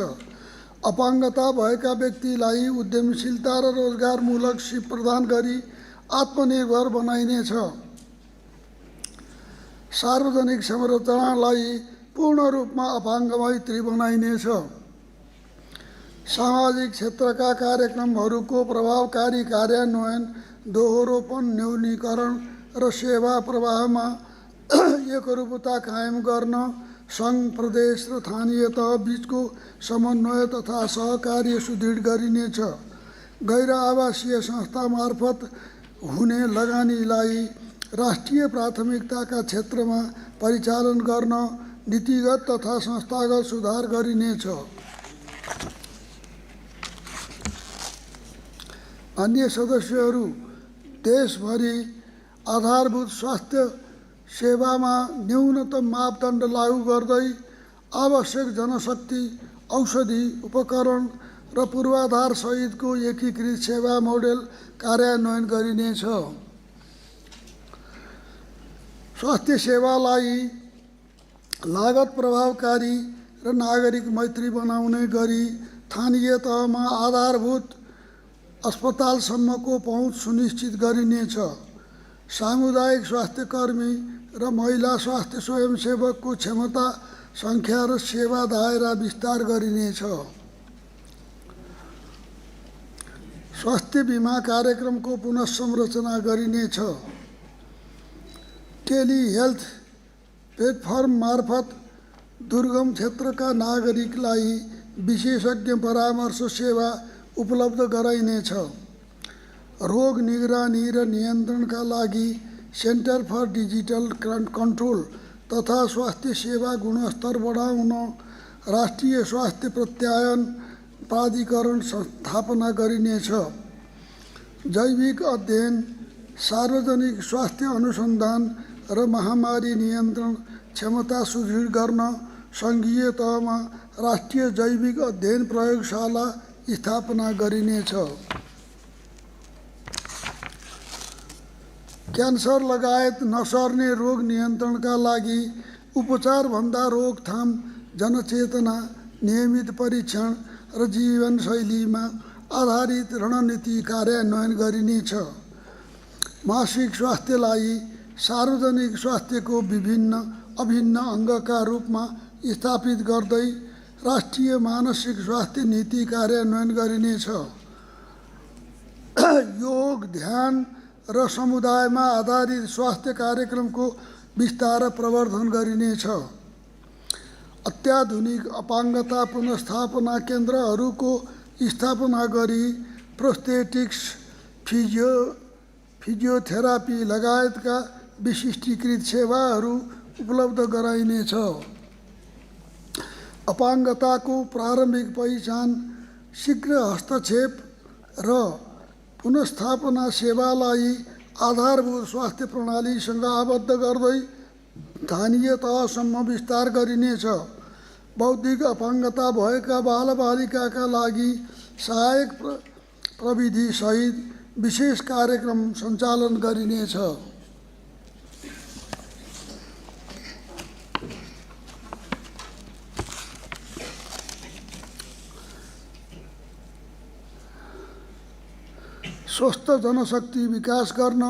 अपाङ्गता भएका व्यक्तिलाई उद्यमशीलता र रोजगारमूलक सिप प्रदान गरी आत्मनिर्भर बनाइनेछ। सार्वजनिक संरचनालाई पूर्ण रूपमा अपाङ्ग मैत्री बनाइनेछ। सामाजिक क्षेत्रका कार्यक्रमहरूको प्रभावकारी कार्यान्वयन, दोहोरोपन न्यूनीकरण र सेवा प्रवाहमा एकरूपता कायम गर्न सङ्घ प्रदेश र स्थानीय तह बीचको समन्वय तथा सहकार्य सुदृढ गरिनेछ। गैर आवासीय संस्था मार्फत हुने लगानीलाई राष्ट्रिय प्राथमिकताका क्षेत्रमा परिचालन गर्न नीतिगत तथा संस्थागत सुधार गरिनेछ। अन्य सदस्यहरू देशभरि आधारभूत स्वास्थ्य सेवामा न्यूनतम मापदण्ड लागू गर्दै आवश्यक जनशक्ति, औषधि, उपकरण र पूर्वाधार सहितको एकीकृत सेवा मोडेल कार्यान्वयन गरिनेछ। स्वास्थ्य सेवालाई लागत प्रभावकारी र नागरिक मैत्री बनाउने गरी स्थानीय तहमा आधारभूत अस्पतालसम्मको पहुँच सुनिश्चित गरिनेछ। सामुदायिक स्वास्थ्य कर्मी र महिला स्वास्थ्य स्वयंसेवकको क्षमता, सङ्ख्या र सेवा दायरा विस्तार गरिनेछ। स्वास्थ्य बिमा कार्यक्रमको पुनःसंरचना गरिनेछ। टेलिहेल्थ प्लेटफर्म मार्फत दुर्गम क्षेत्रका नागरिकलाई विशेषज्ञ परामर्श सेवा उपलब्ध गराइनेछ। रोग निगरानी र नियन्त्रणका लागि सेन्टर फर डिजिटल कन्ट्रोल तथा स्वास्थ्य सेवा गुणस्तर बढाउन राष्ट्रिय स्वास्थ्य प्रत्यायन प्राधिकरण स्थापना गरिनेछ। जैविक अध्ययन, सार्वजनिक स्वास्थ्य अनुसन्धान र महामारी नियन्त्रण क्षमता सुदृढ गर्न सङ्घीय तहमा राष्ट्रिय जैविक अध्ययन प्रयोगशाला स्थापना गरिनेछ। क्यान्सर लगायत नसर्ने रोग नियन्त्रणका लागि उपचारभन्दा रोकथाम, जनचेतना, नियमित परीक्षण र जीवनशैलीमा आधारित रणनीति कार्यान्वयन गरिनेछ। मासिक स्वास्थ्यलाई सार्वजनिक स्वास्थ्यको अभिन्न अङ्गका रूपमा स्थापित गर्दै राष्ट्रिय मानसिक स्वास्थ्य नीति कार्यान्वयन गरिनेछ। योग, ध्यान र समुदायमा आधारित स्वास्थ्य कार्यक्रमको विस्तार र प्रवर्धन गरिनेछ। अत्याधुनिक अपाङ्गता पुनर्स्थापना केन्द्रहरूको स्थापना गरी प्रोस्थेटिक्स, फिजियोथेरापी लगायतका विशिष्टीकृत सेवाहरू उपलब्ध गराइनेछ। अपाङ्गताको प्रारम्भिक पहिचान, शीघ्र हस्तक्षेप र पुनर्स्थापना सेवालाई आधारभूत स्वास्थ्य प्रणालीसँग आबद्ध गर्दै स्थानीय तहसम्म विस्तार गरिनेछ। बौद्धिक अपाङ्गता भएका बालबालिकाका लागि सहायक प्रविधि सहित विशेष कार्यक्रम सञ्चालन गरिनेछ। स्वस्थ जनशक्ति विकास गर्न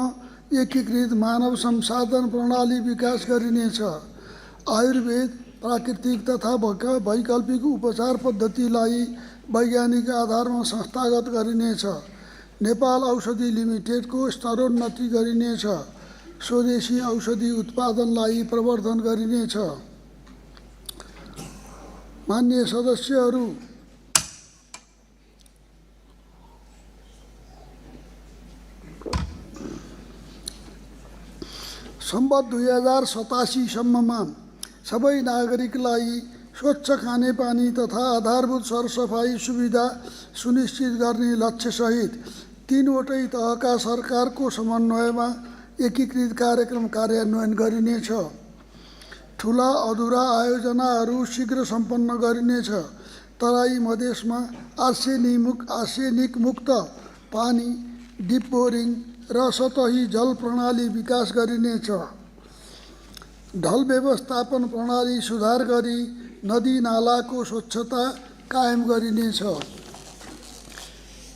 एकीकृत मानव संसाधन प्रणाली विकास गरिनेछ। आयुर्वेद, प्राकृतिक तथा वैकल्पिक उपचार पद्धतिलाई वैज्ञानिक आधारमा संस्थागत गरिनेछ। नेपाल औषधि लिमिटेडको स्तरोन्नति गरिनेछ। स्वदेशी औषधि उत्पादनलाई प्रवर्धन गरिनेछ। मान्य सदस्यहरू, सम्वत 2087 सम्ममा सबै नागरिकलाई स्वच्छ खानेपानी तथा आधारभूत सरसफाई सुविधा सुनिश्चित गर्ने लक्ष्यसहित 3वटै तहका सरकारको समन्वयमा एकीकृत कार्यक्रम कार्यान्वयन गरिनेछ। ठुला अधुरा आयोजनाहरू शीघ्र सम्पन्न गरिनेछ। तराई मधेसमा आर्सेनिक मुक्त पानी, डिप बोरिङ र सतही जल प्रणाली विकास गरिनेछ। ढल व्यवस्थापन प्रणाली सुधार गरी नदी नालाको स्वच्छता कायम गरिनेछ।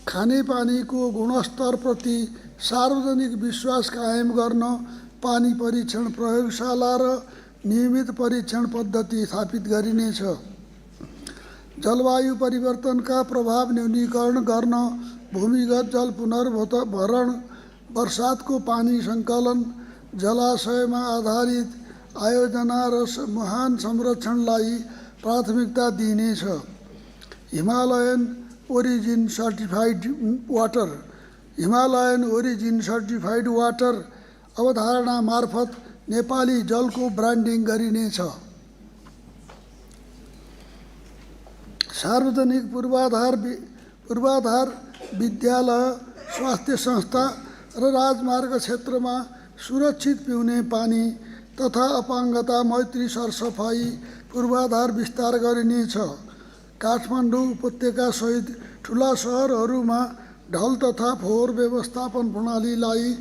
खानेपानीको गुणस्तरप्रति सार्वजनिक विश्वास कायम गर्न पानी परीक्षण प्रयोगशाला र नियमित परीक्षण पद्धति स्थापित गरिनेछ। जलवायु परिवर्तनका प्रभाव न्यूनीकरण गर्न भूमिगत जल पुनर्भरण, वर्षातको पानी सङ्कलन, जलाशयमा आधारित आयोजना र महान संरक्षणलाई प्राथमिकता दिइनेछ। हिमालयन ओरिजिन सर्टिफाइड वाटर अवधारणा मार्फत नेपाली जलको ब्रान्डिङ गरिनेछ। सार्वजनिक पूर्वाधार विद्यालय, स्वास्थ्य संस्था र राजमार्ग क्षेत्रमा सुरक्षित पिउने पानी तथा अपाङ्गता मैत्री सरसफाई पूर्वाधार विस्तार गरिनेछ। काठमाडौँ उपत्यकासहित ठुला सहरहरूमा ढल तथा फोहोर व्यवस्थापन प्रणालीलाई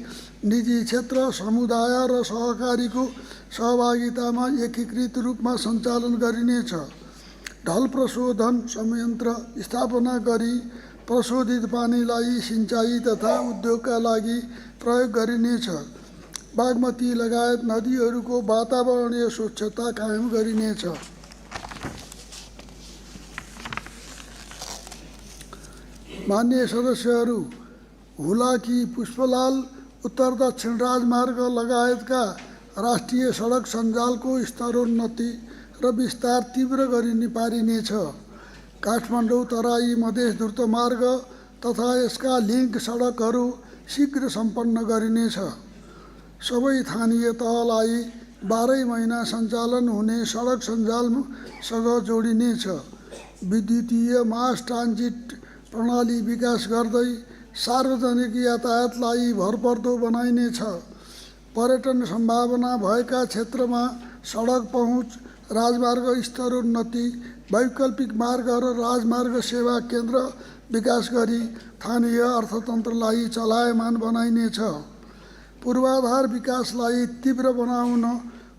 निजी क्षेत्र, समुदाय र सहकारीको सहभागितामा एकीकृत रूपमा सञ्चालन गरिनेछ। ढल प्रशोधन संयन्त्र स्थापना गरी प्रशोधित पानीलाई सिँचाइ तथा उद्योगका लागि प्रयोग गरिनेछ। बागमती लगायत नदीहरूको वातावरणीय स्वच्छता कायम गरिनेछ। मान्य सदस्यहरू, हुलाकी, पुष्पलाल उत्तर दक्षिण राजमार्ग लगायतका राष्ट्रिय सडक सञ्जालको स्तरोन्नति र विस्तार तीव्र पारिनेछ। काठमाडौँ तराई मधेस द्रुतमार्ग तथा यसका लिङ्क सडकहरू शीघ्र सम्पन्न गरिनेछ। सबै स्थानीय तहलाई 12 महिना सञ्चालन हुने सडक सञ्जालसँग जोडिनेछ। विद्युतीय मास ट्रान्जिट प्रणाली विकास गर्दै सार्वजनिक यातायातलाई भरपर्दो बनाइनेछ। पर्यटन सम्भावना भएका क्षेत्रमा सडक पहुँच, राजमार्ग स्तरोन्नति, वैकल्पिक मार्ग र राजमार्ग सेवा केन्द्र विकास गरी स्थानीय अर्थतन्त्रलाई चलायमान बनाइनेछ। पूर्वाधार विकासलाई तीव्र बनाउन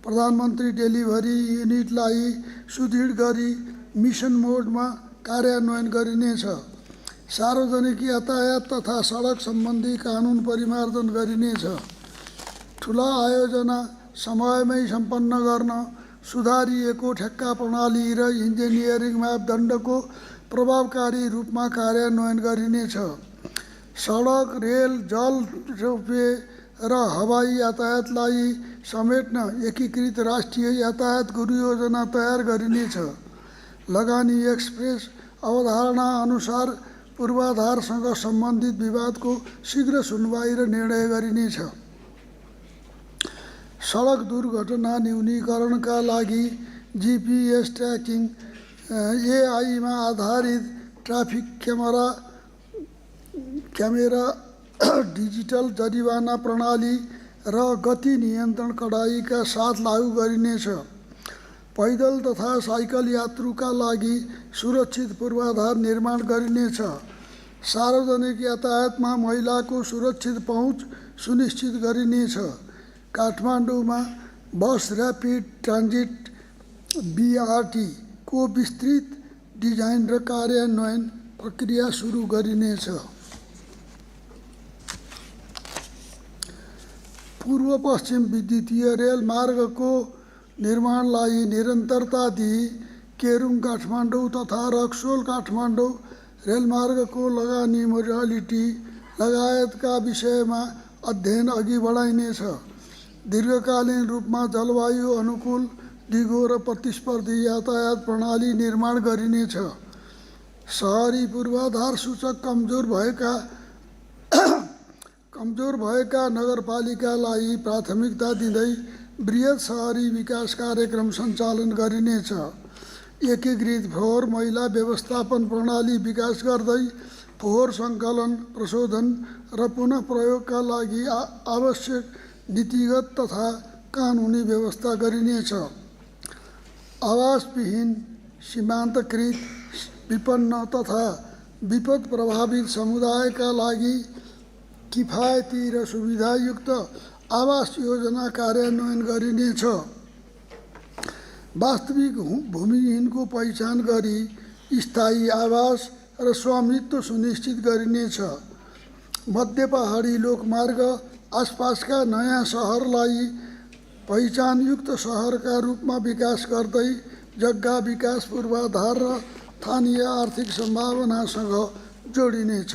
प्रधानमन्त्री डेलिभरी युनिटलाई सुदृढ गरी मिसन मोडमा कार्यान्वयन गरिनेछ। सार्वजनिक यातायात तथा सडक सम्बन्धी कानुन परिमार्जन गरिनेछ। ठुला आयोजना समयमै सम्पन्न गर्न सुधारिएको ठेक्का प्रणाली र इन्जिनियरिङ मापदण्डको प्रभावकारी रूपमा कार्यान्वयन गरिनेछ। सडक, रेल, जल, रोपवे र हवाई यातायातलाई समेट्न एकीकृत राष्ट्रिय यातायात गुरुयोजना तयार गरिनेछ। लगानी एक्सप्रेस अवधारणा अनुसार पूर्वाधारसँग सम्बन्धित विवादको शीघ्र सुनवाई र निर्णय गरिनेछ। सडक दुर्घटना न्यूनीकरणका लागि GPS ट्र्याकिङ, AI मा आधारित ट्राफिक क्यामेरा, डिजिटल जरिवाना प्रणाली र गति नियन्त्रण कडाइका साथ लागू गरिनेछ। पैदल तथा साइकल यात्रुका लागि सुरक्षित पूर्वाधार निर्माण गरिनेछ। सार्वजनिक यातायातमा महिलाको सुरक्षित पहुँच सुनिश्चित गरिनेछ। काठमाडौँमा बस ऱ्यापिड ट्रान्जिट BRT को विस्तृत डिजाइन र कार्यान्वयन प्रक्रिया सुरु गरिनेछ। पूर्व पश्चिम विद्युतीय रेल मार्गको निर्माणलाई निरन्तरता दिई केरुङ काठमाडौँ तथा रक्सोल काठमाडौँ रेलमार्गको लगानी मोडालिटी लगायतका विषयमा अध्ययन अघि बढाइनेछ। दीर्घकालीन रूपमा जलवायु अनुकूल, दिगो र प्रतिस्पर्धी यातायात प्रणाली निर्माण गरिनेछ। सहरी पूर्वाधार सूचक कमजोर भएका नगरपालिकालाई प्राथमिकता दिँदै बृहत सहरी विकास कार्यक्रम सञ्चालन गरिनेछ। एकीकृत फोहोर मैला व्यवस्थापन प्रणाली विकास गर्दै फोहोर सङ्कलन, प्रशोधन र पुनः प्रयोगका लागि आवश्यक नीतिगत तथा कानुनी व्यवस्था गरिनेछ। आवासविहीन, सीमान्तकृत, विपन्न तथा विपद प्रभावित समुदायका लागि किफायती र सुविधायुक्त आवास योजना कार्यान्वयन गरिनेछ। वास्तविक भूमिहीनको पहिचान गरी स्थायी आवास र स्वामित्व सुनिश्चित गरिनेछ। मध्य पहाडी लोकमार्ग आसपासका नयाँ सहरलाई पहिचानयुक्त सहरका रूपमा विकास गर्दै जग्गा विकास पूर्वाधार र स्थानीय आर्थिक सम्भावनासँग जोडिनेछ।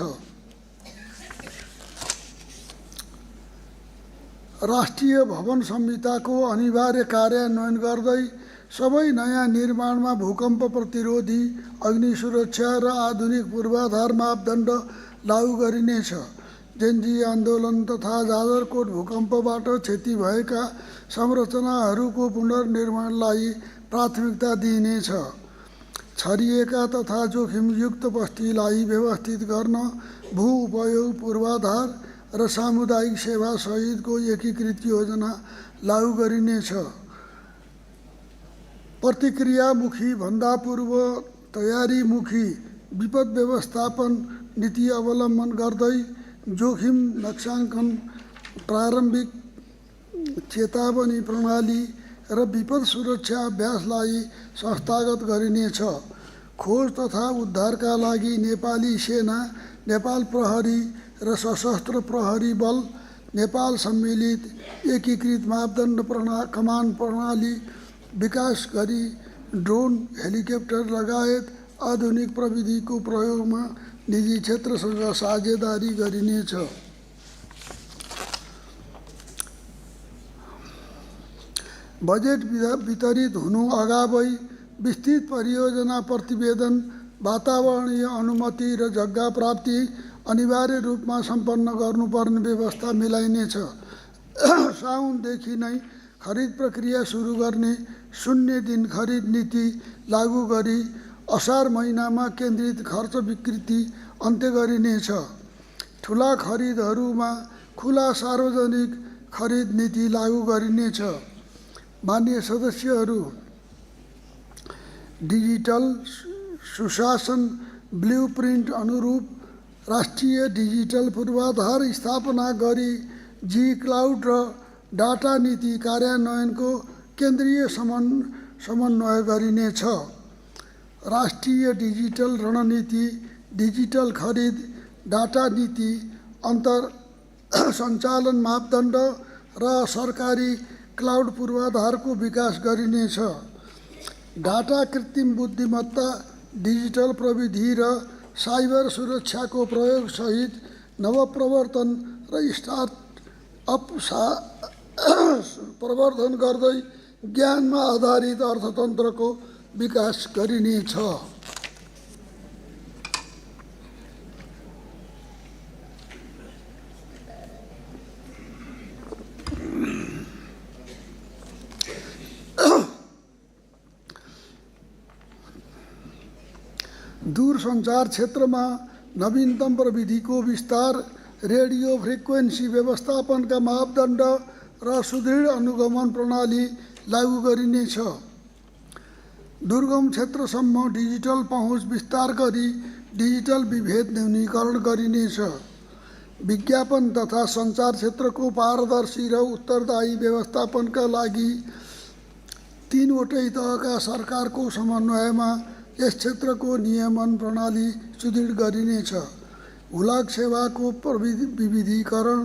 राष्ट्रिय भवन संहिताको अनिवार्य कार्यान्वयन गर्दै सबै नयाँ निर्माणमा भूकम्प प्रतिरोधी, अग्नि सुरक्षा र आधुनिक पूर्वाधार मापदण्ड लागू गरिनेछ। जेन्जी आन्दोलन तथा जाजरकोट भूकम्पबाट क्षति भएका संरचनाहरूको पुनर्निर्माणलाई प्राथमिकता दिइनेछ। छरिएका तथा जोखिमयुक्त बस्तीलाई व्यवस्थित गर्न भू उपयोग पूर्वाधार र सामुदायिक सेवा सहितको एकीकृत योजना लागू गरिनेछ। प्रतिक्रियामुखी भन्दा पूर्व तयारीमुखी विपद व्यवस्थापन नीति अवलम्बन गर्दै जोखिम नक्साङ्कन, प्रारम्भिक चेतावनी प्रणाली र विपद सुरक्षा अभ्यासलाई संस्थागत गरिनेछ। खोज तथा उद्धारका लागि नेपाली सेना, नेपाल प्रहरी र सशस्त्र प्रहरी बल, नेपाल सम्मिलित एकीकृत मापदण्ड कमान्ड प्रणाली विकास गरी ड्रोन, हेलिकप्टर लगायत आधुनिक प्रविधिको प्रयोगमा निजी क्षेत्रसँग साझेदारी गरिनेछ। बजेट वितरित हुनु अगावै विस्तृत परियोजना प्रतिवेदन, वातावरणीय अनुमति र जग्गा प्राप्ति अनिवार्य रूपमा सम्पन्न गर्नुपर्ने व्यवस्था मिलाइनेछ। साउनदेखि नै खरिद प्रक्रिया सुरु गर्ने 0 दिन खरिद नीति लागू गरी असार महिनामा केन्द्रित खर्च विकृति अन्त्य गरिनेछ। ठुला खरिदहरूमा खुला सार्वजनिक खरिद नीति लागू गरिनेछ। माननीय सदस्यहरू, डिजिटल सुशासन ब्लुप्रिन्ट अनुरूप राष्ट्रिय डिजिटल पूर्वाधार स्थापना गरी जी-क्लाउड र डाटा नीति कार्यान्वयनको केन्द्रीय समन्वय गरिनेछ। राष्ट्रिय डिजिटल रणनीति, डिजिटल खरिद, डाटा नीति, अन्तर सञ्चालन मापदण्ड र सरकारी क्लाउड पूर्वाधारको विकास गरिनेछ। डाटा, कृत्रिम बुद्धिमत्ता, डिजिटल प्रविधि र साइबर सुरक्षाको प्रयोग सहित नवप्रवर्तन र स्टार्टअप प्रवर्धन गर्दै ज्ञानमा आधारित अर्थतन्त्रको विकास गरिनेछ। दूरसञ्चार क्षेत्रमा नवीनतम प्रविधिको विस्तार, रेडियो फ्रिक्वेन्सी व्यवस्थापनका मापदण्ड र सुदृढ अनुगमन प्रणाली लागू गरिनेछ। दुर्गम क्षेत्रसम्म डिजिटल पहुँच विस्तार गरी डिजिटल विभेद न्यूनीकरण गरिनेछ। विज्ञापन तथा सञ्चार क्षेत्रको पारदर्शी र उत्तरदायी व्यवस्थापनका लागि 3 वटै तहका सरकारको समन्वयमा यस क्षेत्रको नियमन प्रणाली सुदृढ गरिनेछ। हुलाक सेवाको विविधीकरण,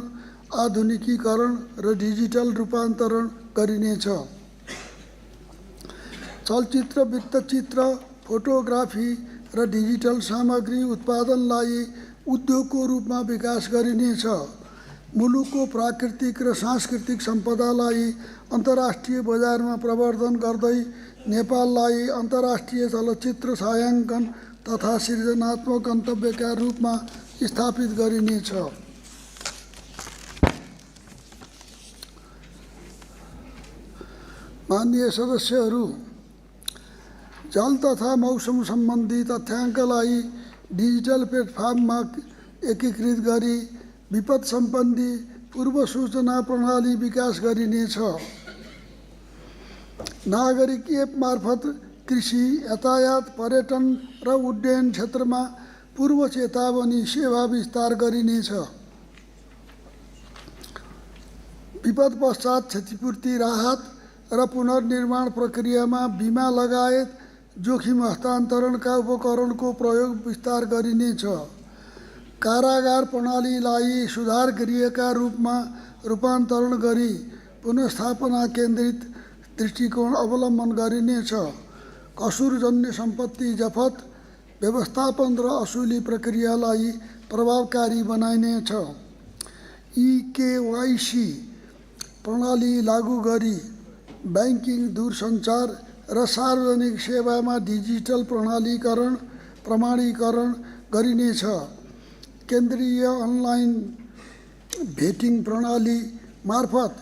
आधुनिकीकरण र डिजिटल रूपान्तरण गरिनेछ। चलचित्र, वृत्तचित्र, फोटोग्राफी र डिजिटल सामग्री उत्पादनलाई उद्योगको रूपमा विकास गरिनेछ। मुलुकको प्राकृतिक र सांस्कृतिक सम्पदालाई अन्तर्राष्ट्रिय बजारमा प्रवर्धन गर्दै नेपाललाई अन्तर्राष्ट्रिय चलचित्र छायाङ्कन तथा सृजनात्मक गन्तव्यका रूपमा स्थापित गरिनेछ। माननीय सदस्यहरू, जल तथा मौसम सम्बन्धी तथ्याङ्कलाई डिजिटल प्लेटफर्ममा एकीकृत गरी विपद सम्बन्धी पूर्व सूचना प्रणाली विकास गरिनेछ। नागरिक एप मार्फत कृषि, यातायात, पर्यटन र उड्डयन क्षेत्रमा पूर्व चेतावनी सेवा विस्तार गरिनेछ। विपद पश्चात क्षतिपूर्ति, राहत र पुनर्निर्माण प्रक्रियामा बिमा लगायत जोखिम हस्तान्तरणका उपकरणको प्रयोग विस्तार गरिनेछ। कारागार प्रणालीलाई सुधार गृहका रूपमा रूपान्तरण गरी पुनर्स्थापना केन्द्रित दृष्टिकोण अवलम्बन गरिनेछ। कसुरजन्य सम्पत्ति जफत, व्यवस्थापन र असुली प्रक्रियालाई प्रभावकारी बनाइनेछ। ई-केवाइसी प्रणाली लागू गरी ब्याङ्किङ, दूरसञ्चार र सार्वजनिक सेवामा डिजिटल प्रमाणीकरण गरिनेछ। केन्द्रीय अनलाइन भेटिङ प्रणाली मार्फत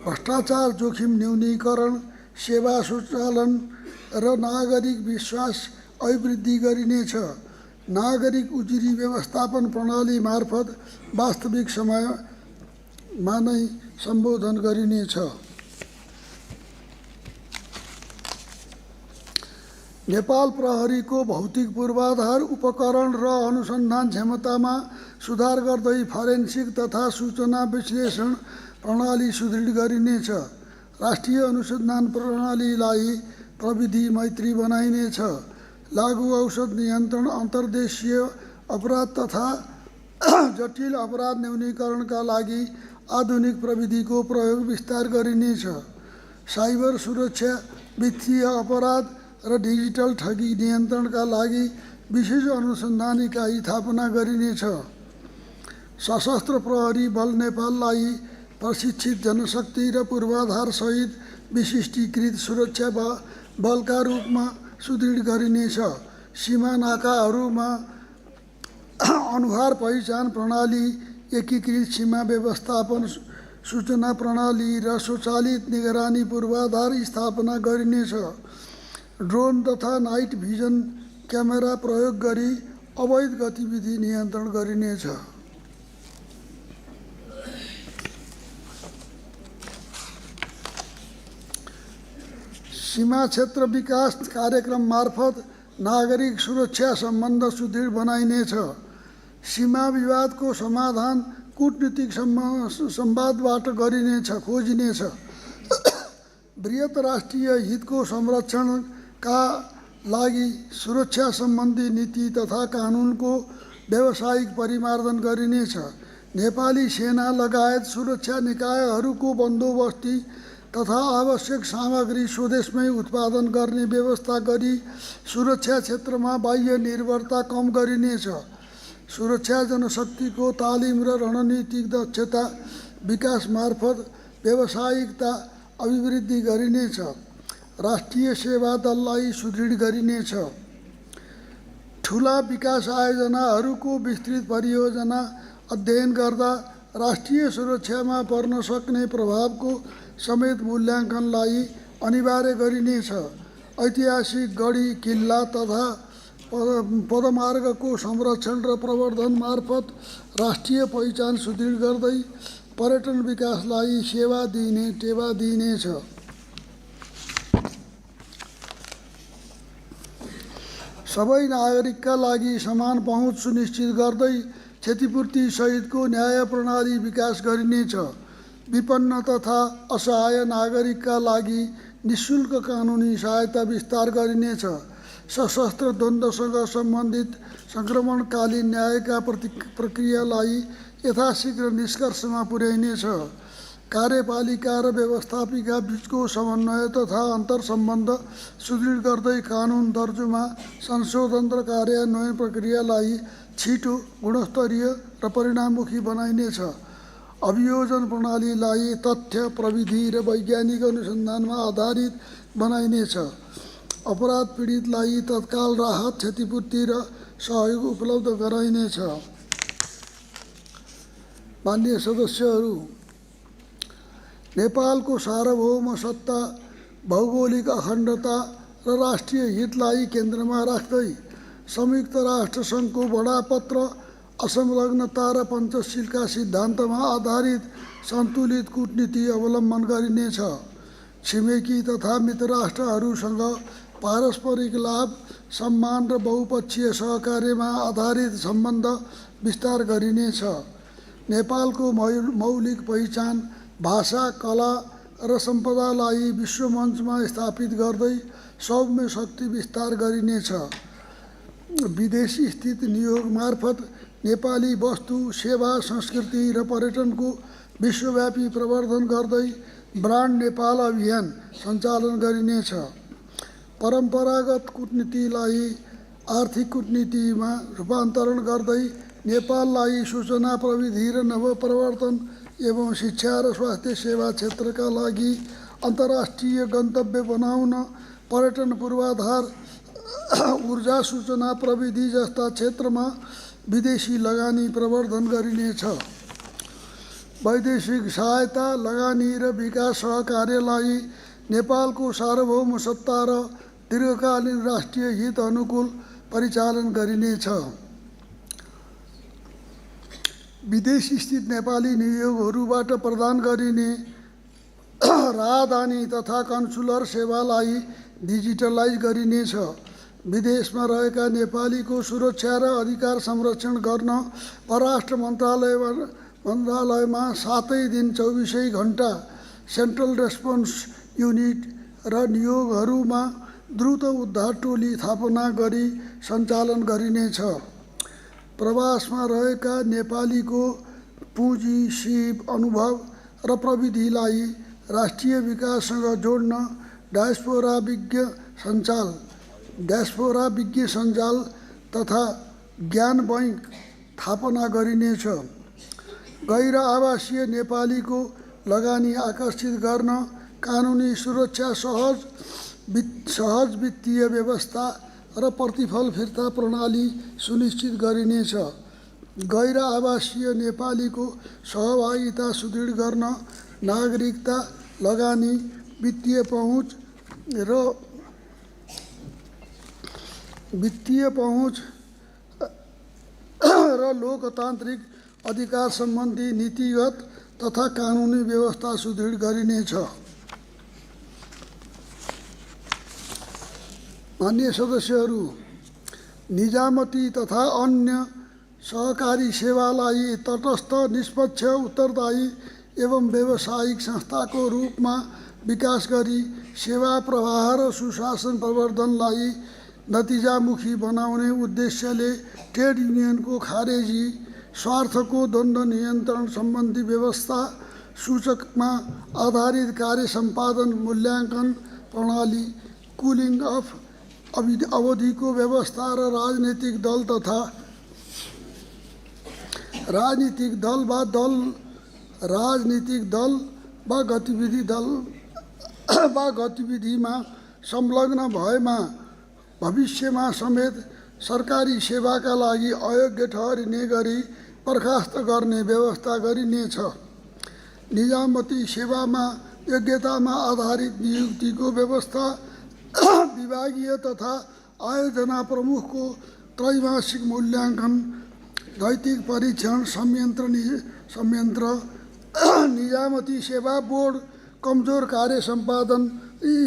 भ्रष्टाचार जोखिम न्यूनीकरण, सेवा सुचालन र नागरिक विश्वास अभिवृद्धि गरिनेछ। नागरिक उजुरी व्यवस्थापन प्रणाली मार्फत वास्तविक समयमा नै सम्बोधन गरिनेछ। नेपाल प्रहरीको भौतिक पूर्वाधार, उपकरण र अनुसन्धान क्षमतामा सुधार गर्दै फरेन्सिक तथा सूचना विश्लेषण प्रणाली सुदृढ गरिनेछ। राष्ट्रिय अनुसन्धान प्रणालीलाई प्रविधि मैत्री बनाइनेछ। लागू औषध नियन्त्रण, अन्तर्देशीय अपराध तथा जटिल अपराध न्यूनीकरणका लागि आधुनिक प्रविधिको प्रयोग विस्तार गरिनेछ। साइबर सुरक्षा, वित्तीय अपराध र डिजिटल ठगी नियन्त्रणका लागि विशेष अनुसन्धान इकाइ स्थापना गरिनेछ। सशस्त्र प्रहरी बल नेपाललाई प्रशिक्षित जनशक्ति र पूर्वाधारसहित विशिष्टीकृत सुरक्षा बलका रूपमा सुदृढ गरिनेछ। सीमा नाकाहरूमा अनुहार पहिचान प्रणाली, एकीकृत सीमा व्यवस्थापन सूचना प्रणाली र स्वचालित निगरानी पूर्वाधार स्थापना गरिनेछ। ड्रोन तथा नाइट भिजन क्यामेरा प्रयोग गरी अवैध गतिविधि नियन्त्रण गरिनेछ। सीमा क्षेत्र विकास कार्यक्रम मार्फत नागरिक सुरक्षा सम्बन्ध सुदृढ बनाइनेछ। सीमा विवादको समाधान कूटनीतिक संवादबाट खोजिनेछ। बृहत राष्ट्रिय हितको संरक्षणका लागि सुरक्षा सम्बन्धी नीति तथा कानुनको व्यावसायिक परिमार्जन गरिनेछ। नेपाली सेना लगायत सुरक्षा निकायहरूको बन्दोबस्ती तथा आवश्यक सामग्री स्वदेशमै उत्पादन गर्ने व्यवस्था गरी सुरक्षा क्षेत्रमा बाह्य निर्भरता कम गरिनेछ। सुरक्षा जनशक्तिको तालिम र रणनीतिक दक्षता विकास मार्फत व्यावसायिकता अभिवृद्धि गरिनेछ। राष्ट्रिय सेवा दललाई सुदृढ गरिनेछ। ठुला विकास आयोजनाहरूको विस्तृत परियोजना अध्ययन गर्दा राष्ट्रिय सुरक्षामा पर्न सक्ने प्रभावको समेत मूल्याङ्कनलाई अनिवार्य गरिनेछ। ऐतिहासिक गढी, किल्ला तथा पदमार्गको संरक्षण र प्रवर्धन मार्फत राष्ट्रिय पहिचान सुदृढ गर्दै पर्यटन विकासलाई टेवा दिइनेछ। सबै नागरिकका लागि समान पहुँच सुनिश्चित गर्दै क्षतिपूर्ति सहितको न्याय प्रणाली विकास गरिनेछ। विपन्न तथा असहाय नागरिकका लागि निःशुल्क कानुनी सहायता विस्तार गरिनेछ। सशस्त्र द्वन्द्वसँग सम्बन्धित सङ्क्रमणकालीन न्यायका प्रक्रियालाई यथाशीघ्र निष्कर्षमा पुर्याइनेछ। कार्यपालिका र व्यवस्थापिका बीचको समन्वय तथा अन्तर्सम्बन्ध सुदृढ गर्दै कानुन दर्जुमा संशोधन र कार्यान्वयन प्रक्रियालाई छिटो, गुणस्तरीय र परिणाममुखी बनाइनेछ। अभियोजन प्रणालीलाई तथ्य, प्रविधि र वैज्ञानिक अनुसन्धानमा आधारित बनाइनेछ। अपराध पीडितलाई तत्काल राहत, क्षतिपूर्ति र सहयोग उपलब्ध गराइनेछ। माननीय सदस्यहरू, नेपालको सार्वभौम सत्ता, भौगोलिक अखण्डता र राष्ट्रिय हितलाई केन्द्रमा राख्दै संयुक्त राष्ट्र सङ्घको बडापत्र, असंलग्नता र पञ्चशीलका सिद्धान्तमा आधारित सन्तुलित कूटनीति अवलम्बन गरिनेछ। छिमेकी तथा मित्र राष्ट्रहरूसँग पारस्परिक लाभ, सम्मान र बहुपक्षीय सहकार्यमा आधारित सम्बन्ध विस्तार गरिनेछ। नेपालको मौलिक पहिचान, भाषा, कला र सम्पदालाई विश्वमञ्चमा स्थापित गर्दै सौम्य शक्ति विस्तार गरिनेछ। विदेशी स्थित नियोग मार्फत नेपाली वस्तु, सेवा, संस्कृति र पर्यटनको विश्वव्यापी प्रवर्धन गर्दै ब्रान्ड नेपाल अभियान सञ्चालन गरिनेछ। परम्परागत कूटनीतिलाई आर्थिक कूटनीतिमा रूपान्तरण गर्दै नेपाललाई सूचना प्रविधि र नवप्रवर्तन एवं शिक्षा र स्वास्थ्य सेवा क्षेत्रका लागि अन्तर्राष्ट्रिय गन्तव्य बनाउन, पर्यटन पूर्वाधार, ऊर्जा सूचना प्रविधि जस्ता क्षेत्रमा विदेशी लगानी प्रवर्धन गरिनेछ। वैदेशिक सहायता, लगानी र विकास सहकार्यलाई नेपालको सार्वभौम सत्ता र दीर्घकालीन राष्ट्रिय हित अनुकूल परिचालन गरिनेछ। विदेश स्थित नेपाली नियोगहरूबाट प्रदान गरिने राहदानी तथा कन्सुलर सेवालाई डिजिटलाइज गरिनेछ। विदेशमा रहेका नेपालीको सुरक्षा र अधिकार संरक्षण गर्न परराष्ट्र मन्त्रालयमा 7 दिन 24 घण्टा सेन्ट्रल रेस्पोन्स युनिट र नियोगहरूमा द्रुत उद्धार टोली स्थापना गरी सञ्चालन गरिनेछ। प्रवासमा रहेका नेपालीको पुँजी, सिप, अनुभव र प्रविधिलाई राष्ट्रिय विकाससँग जोड्न डायस्पोरा विज्ञ सञ्जाल तथा ज्ञान बैंक स्थापना गरिनेछ। गैर आवासीय नेपालीको लगानी आकर्षित गर्न कानुनी सुरक्षा, सहज वित्तीय व्यवस्था र प्रतिफल फिर्ता प्रणाली सुनिश्चित गरिनेछ। गैर आवासीय नेपालीको सहभागिता सुदृढ गर्न नागरिकता, लगानी, वित्तीय पहुँच र लोकतान्त्रिक अधिकार सम्बन्धी नीतिगत तथा कानुनी व्यवस्था सुदृढ गरिनेछ। मान्य सदस्यहरू, निजामती तथा अन्य सहकारी सेवालाई तटस्थ, निष्पक्ष, उत्तरदायी एवं व्यावसायिक संस्थाको रूपमा विकास गरी सेवा प्रवाह र सुशासन प्रवर्धनलाई नतिजामुखी बनाउने उद्देश्यले ट्रेड युनियनको खारेजी, स्वार्थको द्वन्द्व नियन्त्रण सम्बन्धी व्यवस्था, सूचकमा आधारित कार्य सम्पादन मूल्याङ्कन प्रणाली, कुलिङ अफ अवधिको व्यवस्था र राजनीतिक दल वा गतिविधिमा संलग्न भएमा भविष्यमा समेत सरकारी सेवाका लागि अयोग्य ठहरिने गरी बर्खास्त गर्ने व्यवस्था गरिनेछ। निजामती सेवामा योग्यतामा आधारित नियुक्तिको व्यवस्था, विभागीय तथा आयोजना प्रमुखको त्रैमासिक मूल्याङ्कन, नैतिक परीक्षण संयन्त्र, निजामती सेवा बोर्ड, कमजोर कार्य सम्पादन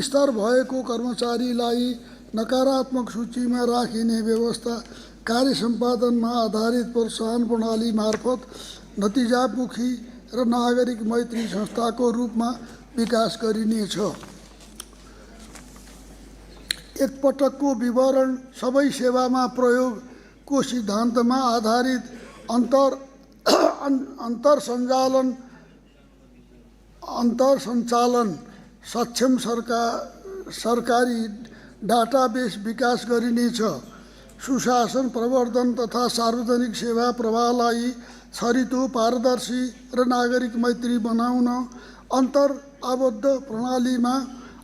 स्तर भएको कर्मचारीलाई नकारात्मक सूचीमा राखिने व्यवस्था, कार्य सम्पादनमा आधारित प्रोत्साहन प्रणाली मार्फत नतिजामुखी र नागरिक मैत्री संस्थाको रूपमा विकास गरिनेछ। एकपटकको विवरण सबै सेवामा प्रयोगको सिद्धान्तमा आधारित अन्तर्सञ्चालन सक्षम सरकारी डाटाबेस विकास गरिनेछ। सुशासन प्रवर्धन तथा सार्वजनिक सेवा प्रवाहलाई छरितो, पारदर्शी र नागरिक मैत्री बनाउन अन्तर आबद्ध प्रणालीमा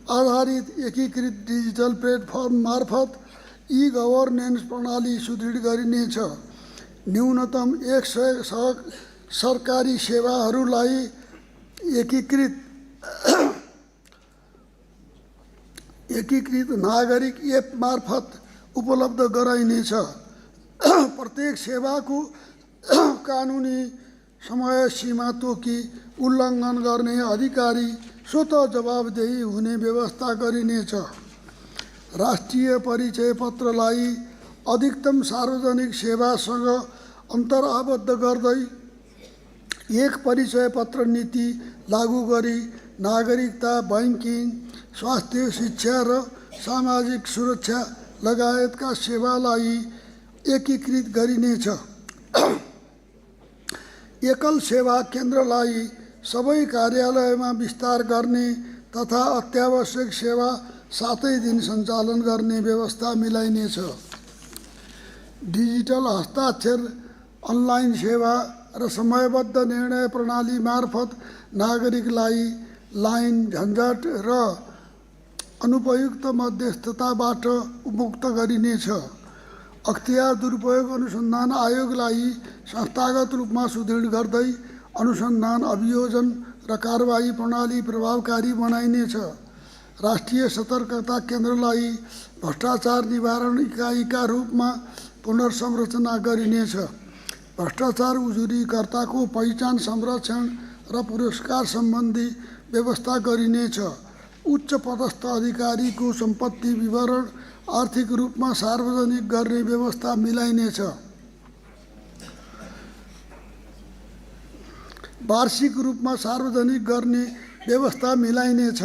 आधारित एकीकृत डिजिटल प्लेटफर्म मार्फत ई-गभर्नेन्स प्रणाली सुदृढ गरिनेछ। न्यूनतम 100 सरकारी सेवाहरूलाई एकीकृत नागरिक एप मार्फत उपलब्ध गराइनेछ। प्रत्येक सेवाको कानुनी समय सीमा तोकी उल्लङ्घन गर्ने अधिकारी स्वतः जवाबदेही हुने व्यवस्था गरिनेछ। राष्ट्रिय परिचय पत्रलाई अधिकतम सार्वजनिक सेवासँग अन्तर्आबद्ध गर्दै एक परिचय पत्र नीति लागू गरी नागरिकता, बैंकिङ, स्वास्थ्य, शिक्षा र सामाजिक सुरक्षा लगायतका सेवालाई एकीकृत गरिनेछ। एकल सेवा केन्द्रलाई सबै कार्यालयमा विस्तार गर्ने तथा अत्यावश्यक सेवा 7 दिन सञ्चालन गर्ने व्यवस्था मिलाइनेछ। डिजिटल हस्ताक्षर, अनलाइन सेवा र समयबद्ध निर्णय प्रणाली मार्फत नागरिकलाई लाइन झन्झट र अनुपयुक्त मध्यस्थताबाट मुक्त गरिनेछ। अख्तियार दुरुपयोग अनुसन्धान आयोगलाई संस्थागत रूपमा सुदृढ गर्दै अनुसन्धान अभियोजन र कारबाही प्रणाली प्रभावकारी बनाइनेछ। राष्ट्रिय सतर्कता केन्द्रलाई भ्रष्टाचार निवारण इकाइका रूपमा पुनर्संरचना गरिनेछ। भ्रष्टाचार उजुरीकर्ताको पहिचान संरक्षण र पुरस्कार सम्बन्धी व्यवस्था गरिनेछ। उच्च पदस्थ अधिकारीको सम्पत्ति विवरण आर्थिक रूपमा सार्वजनिक गर्ने व्यवस्था मिलाइनेछ। वार्षिक रूपमा सार्वजनिक गर्ने व्यवस्था मिलाइनेछ।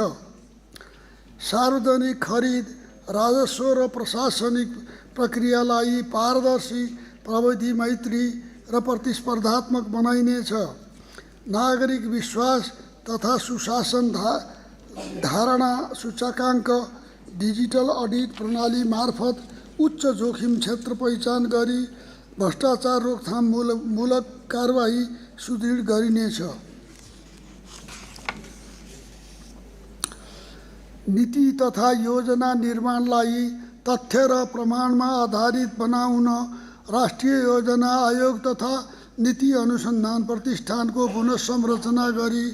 सार्वजनिक खरिद, राजस्व र प्रशासनिक प्रक्रियालाई पारदर्शी, प्रविधि मैत्री र प्रतिस्पर्धात्मक बनाइनेछ। नागरिक विश्वास तथा सुशासन धारणा सूचकाङ्क डिजिटल अडिट प्रणाली मार्फत उच्च जोखिम क्षेत्र पहिचान गरी भ्रष्टाचार रोकथाम मूलक कारबाही सुदृढ गरिनेछ। नीति तथा योजना निर्माणलाई तथ्य र प्रमाणमा आधारित बनाउन राष्ट्रिय योजना आयोग तथा नीति अनुसन्धान प्रतिष्ठानको पुनर्संरचना गरी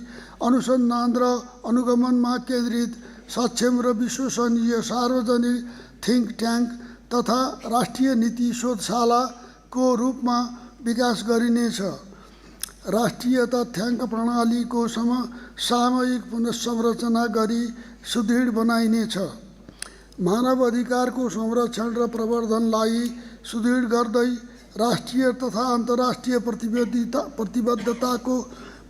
अनुसन्धान र अनुगमनमा केन्द्रित सक्षम र विश्वसनीय सार्वजनिक थिङ्क ट्याङ्क तथा राष्ट्रिय नीति शोधशालाको रूपमा विकास गरिनेछ। राष्ट्रिय तथ्याङ्क प्रणालीको सामयिक पुनर्संरचना गरी सुदृढ बनाइनेछ। मानव अधिकारको संरक्षण र प्रवर्धनलाई सुदृढ गर्दै राष्ट्रिय तथा अन्तर्राष्ट्रिय प्रतिबद्धताको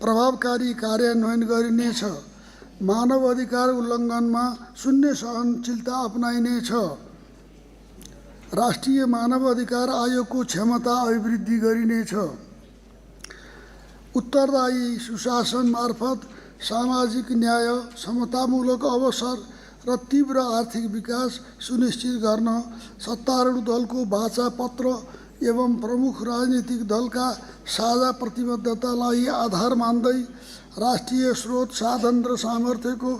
प्रभावकारी कार्यान्वयन गरिनेछ। मानव अधिकार उल्लङ्घनमा शून्य सहनशीलता अपनाइनेछ। राष्ट्रिय मानव अधिकार आयोगको क्षमता अभिवृद्धि गरिनेछ। उत्तरदायी सुशासन मार्फत सामाजिक न्याय, समतामूलक अवसर र तीव्र आर्थिक विकास सुनिश्चित गर्न सत्तारूढ दलको वाचा पत्र एवं प्रमुख राजनीतिक दलका साझा प्रतिबद्धतालाई आधार मान्दै राष्ट्रिय स्रोत, साधन र सामर्थ्यको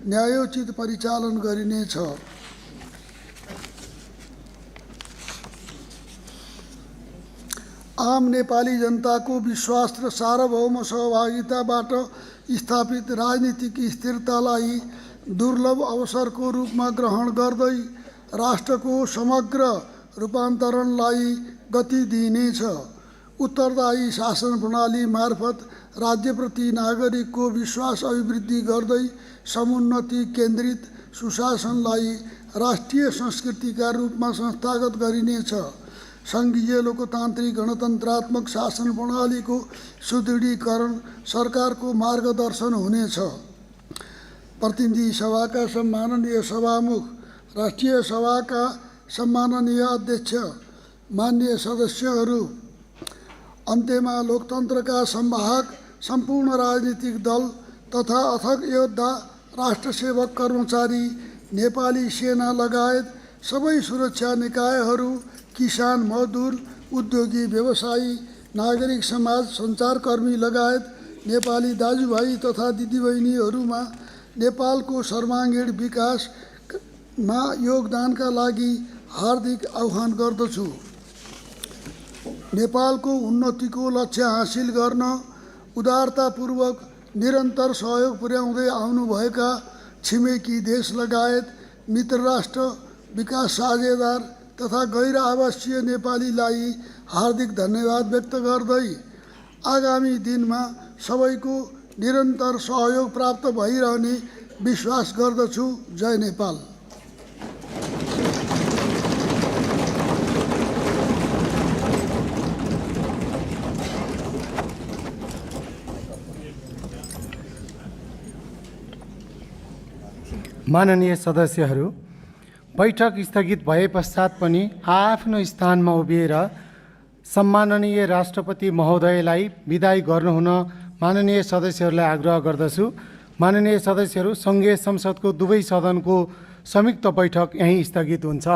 न्यायोचित परिचालन गरिनेछ। आम नेपाली जनताको विश्वास र सार्वभौम सहभागिताबाट स्थापित राजनीतिक स्थिरतालाई दुर्लभ अवसरको रूपमा ग्रहण गर्दै राष्ट्रको समग्र रूपान्तरणलाई गति दिइनेछ। उत्तरदायी शासन प्रणाली मार्फत राज्यप्रति नागरिकको विश्वास अभिवृद्धि गर्दै समुन्नति केन्द्रित सुशासनलाई राष्ट्रिय संस्कृतिका रूपमा संस्थागत गरिनेछ। सङ्घीय लोकतान्त्रिक गणतन्त्रात्मक शासन प्रणालीको सुदृढीकरण सरकारको मार्गदर्शन हुनेछ। प्रतिनिधि सभाका सम्माननीय सभामुख, राष्ट्रिय सभाका सम्माननीय अध्यक्ष, माननीय सदस्यहरू, अन्त्यमा लोकतन्त्रका संवाहक, सम्पूर्ण राजनीतिक दल तथा अथक योद्धा, राष्ट्रसेवक कर्मचारी, नेपाली सेना लगायत सबै सुरक्षा निकायहरू, किसान, मजदुर, उद्योगी, व्यवसायी, नागरिक समाज, सञ्चारकर्मी लगायत नेपाली दाजुभाइ तथा दिदीबहिनीहरूमा नेपालको सर्वाङ्गीण विकासमा योगदानका लागि हार्दिक आह्वान गर्दछु। नेपालको उन्नतिको लक्ष्य हासिल गर्न उदारतापूर्वक निरन्तर सहयोग पुर्याउँदै आउनुभएका छिमेकी देश लगायत मित्र राष्ट्र, विकास साझेदार तथा गैर आवासीय नेपालीलाई हार्दिक धन्यवाद व्यक्त गर्दै आगामी दिनमा सबैको निरन्तर सहयोग प्राप्त भइरहने विश्वास गर्दछु। जय नेपाल। माननीय सदस्यहरू, बैठक स्थगित भए पश्चात पनि आफ्नो स्थानमा उभिएर सम्माननीय राष्ट्रपति महोदयलाई विदाई गर्नुहुन माननीय सदस्यहरूलाई आग्रह गर्दछु। माननीय सदस्यहरू, सङ्घीय संसदको दुवै सदनको संयुक्त बैठक यहीँ स्थगित हुन्छ।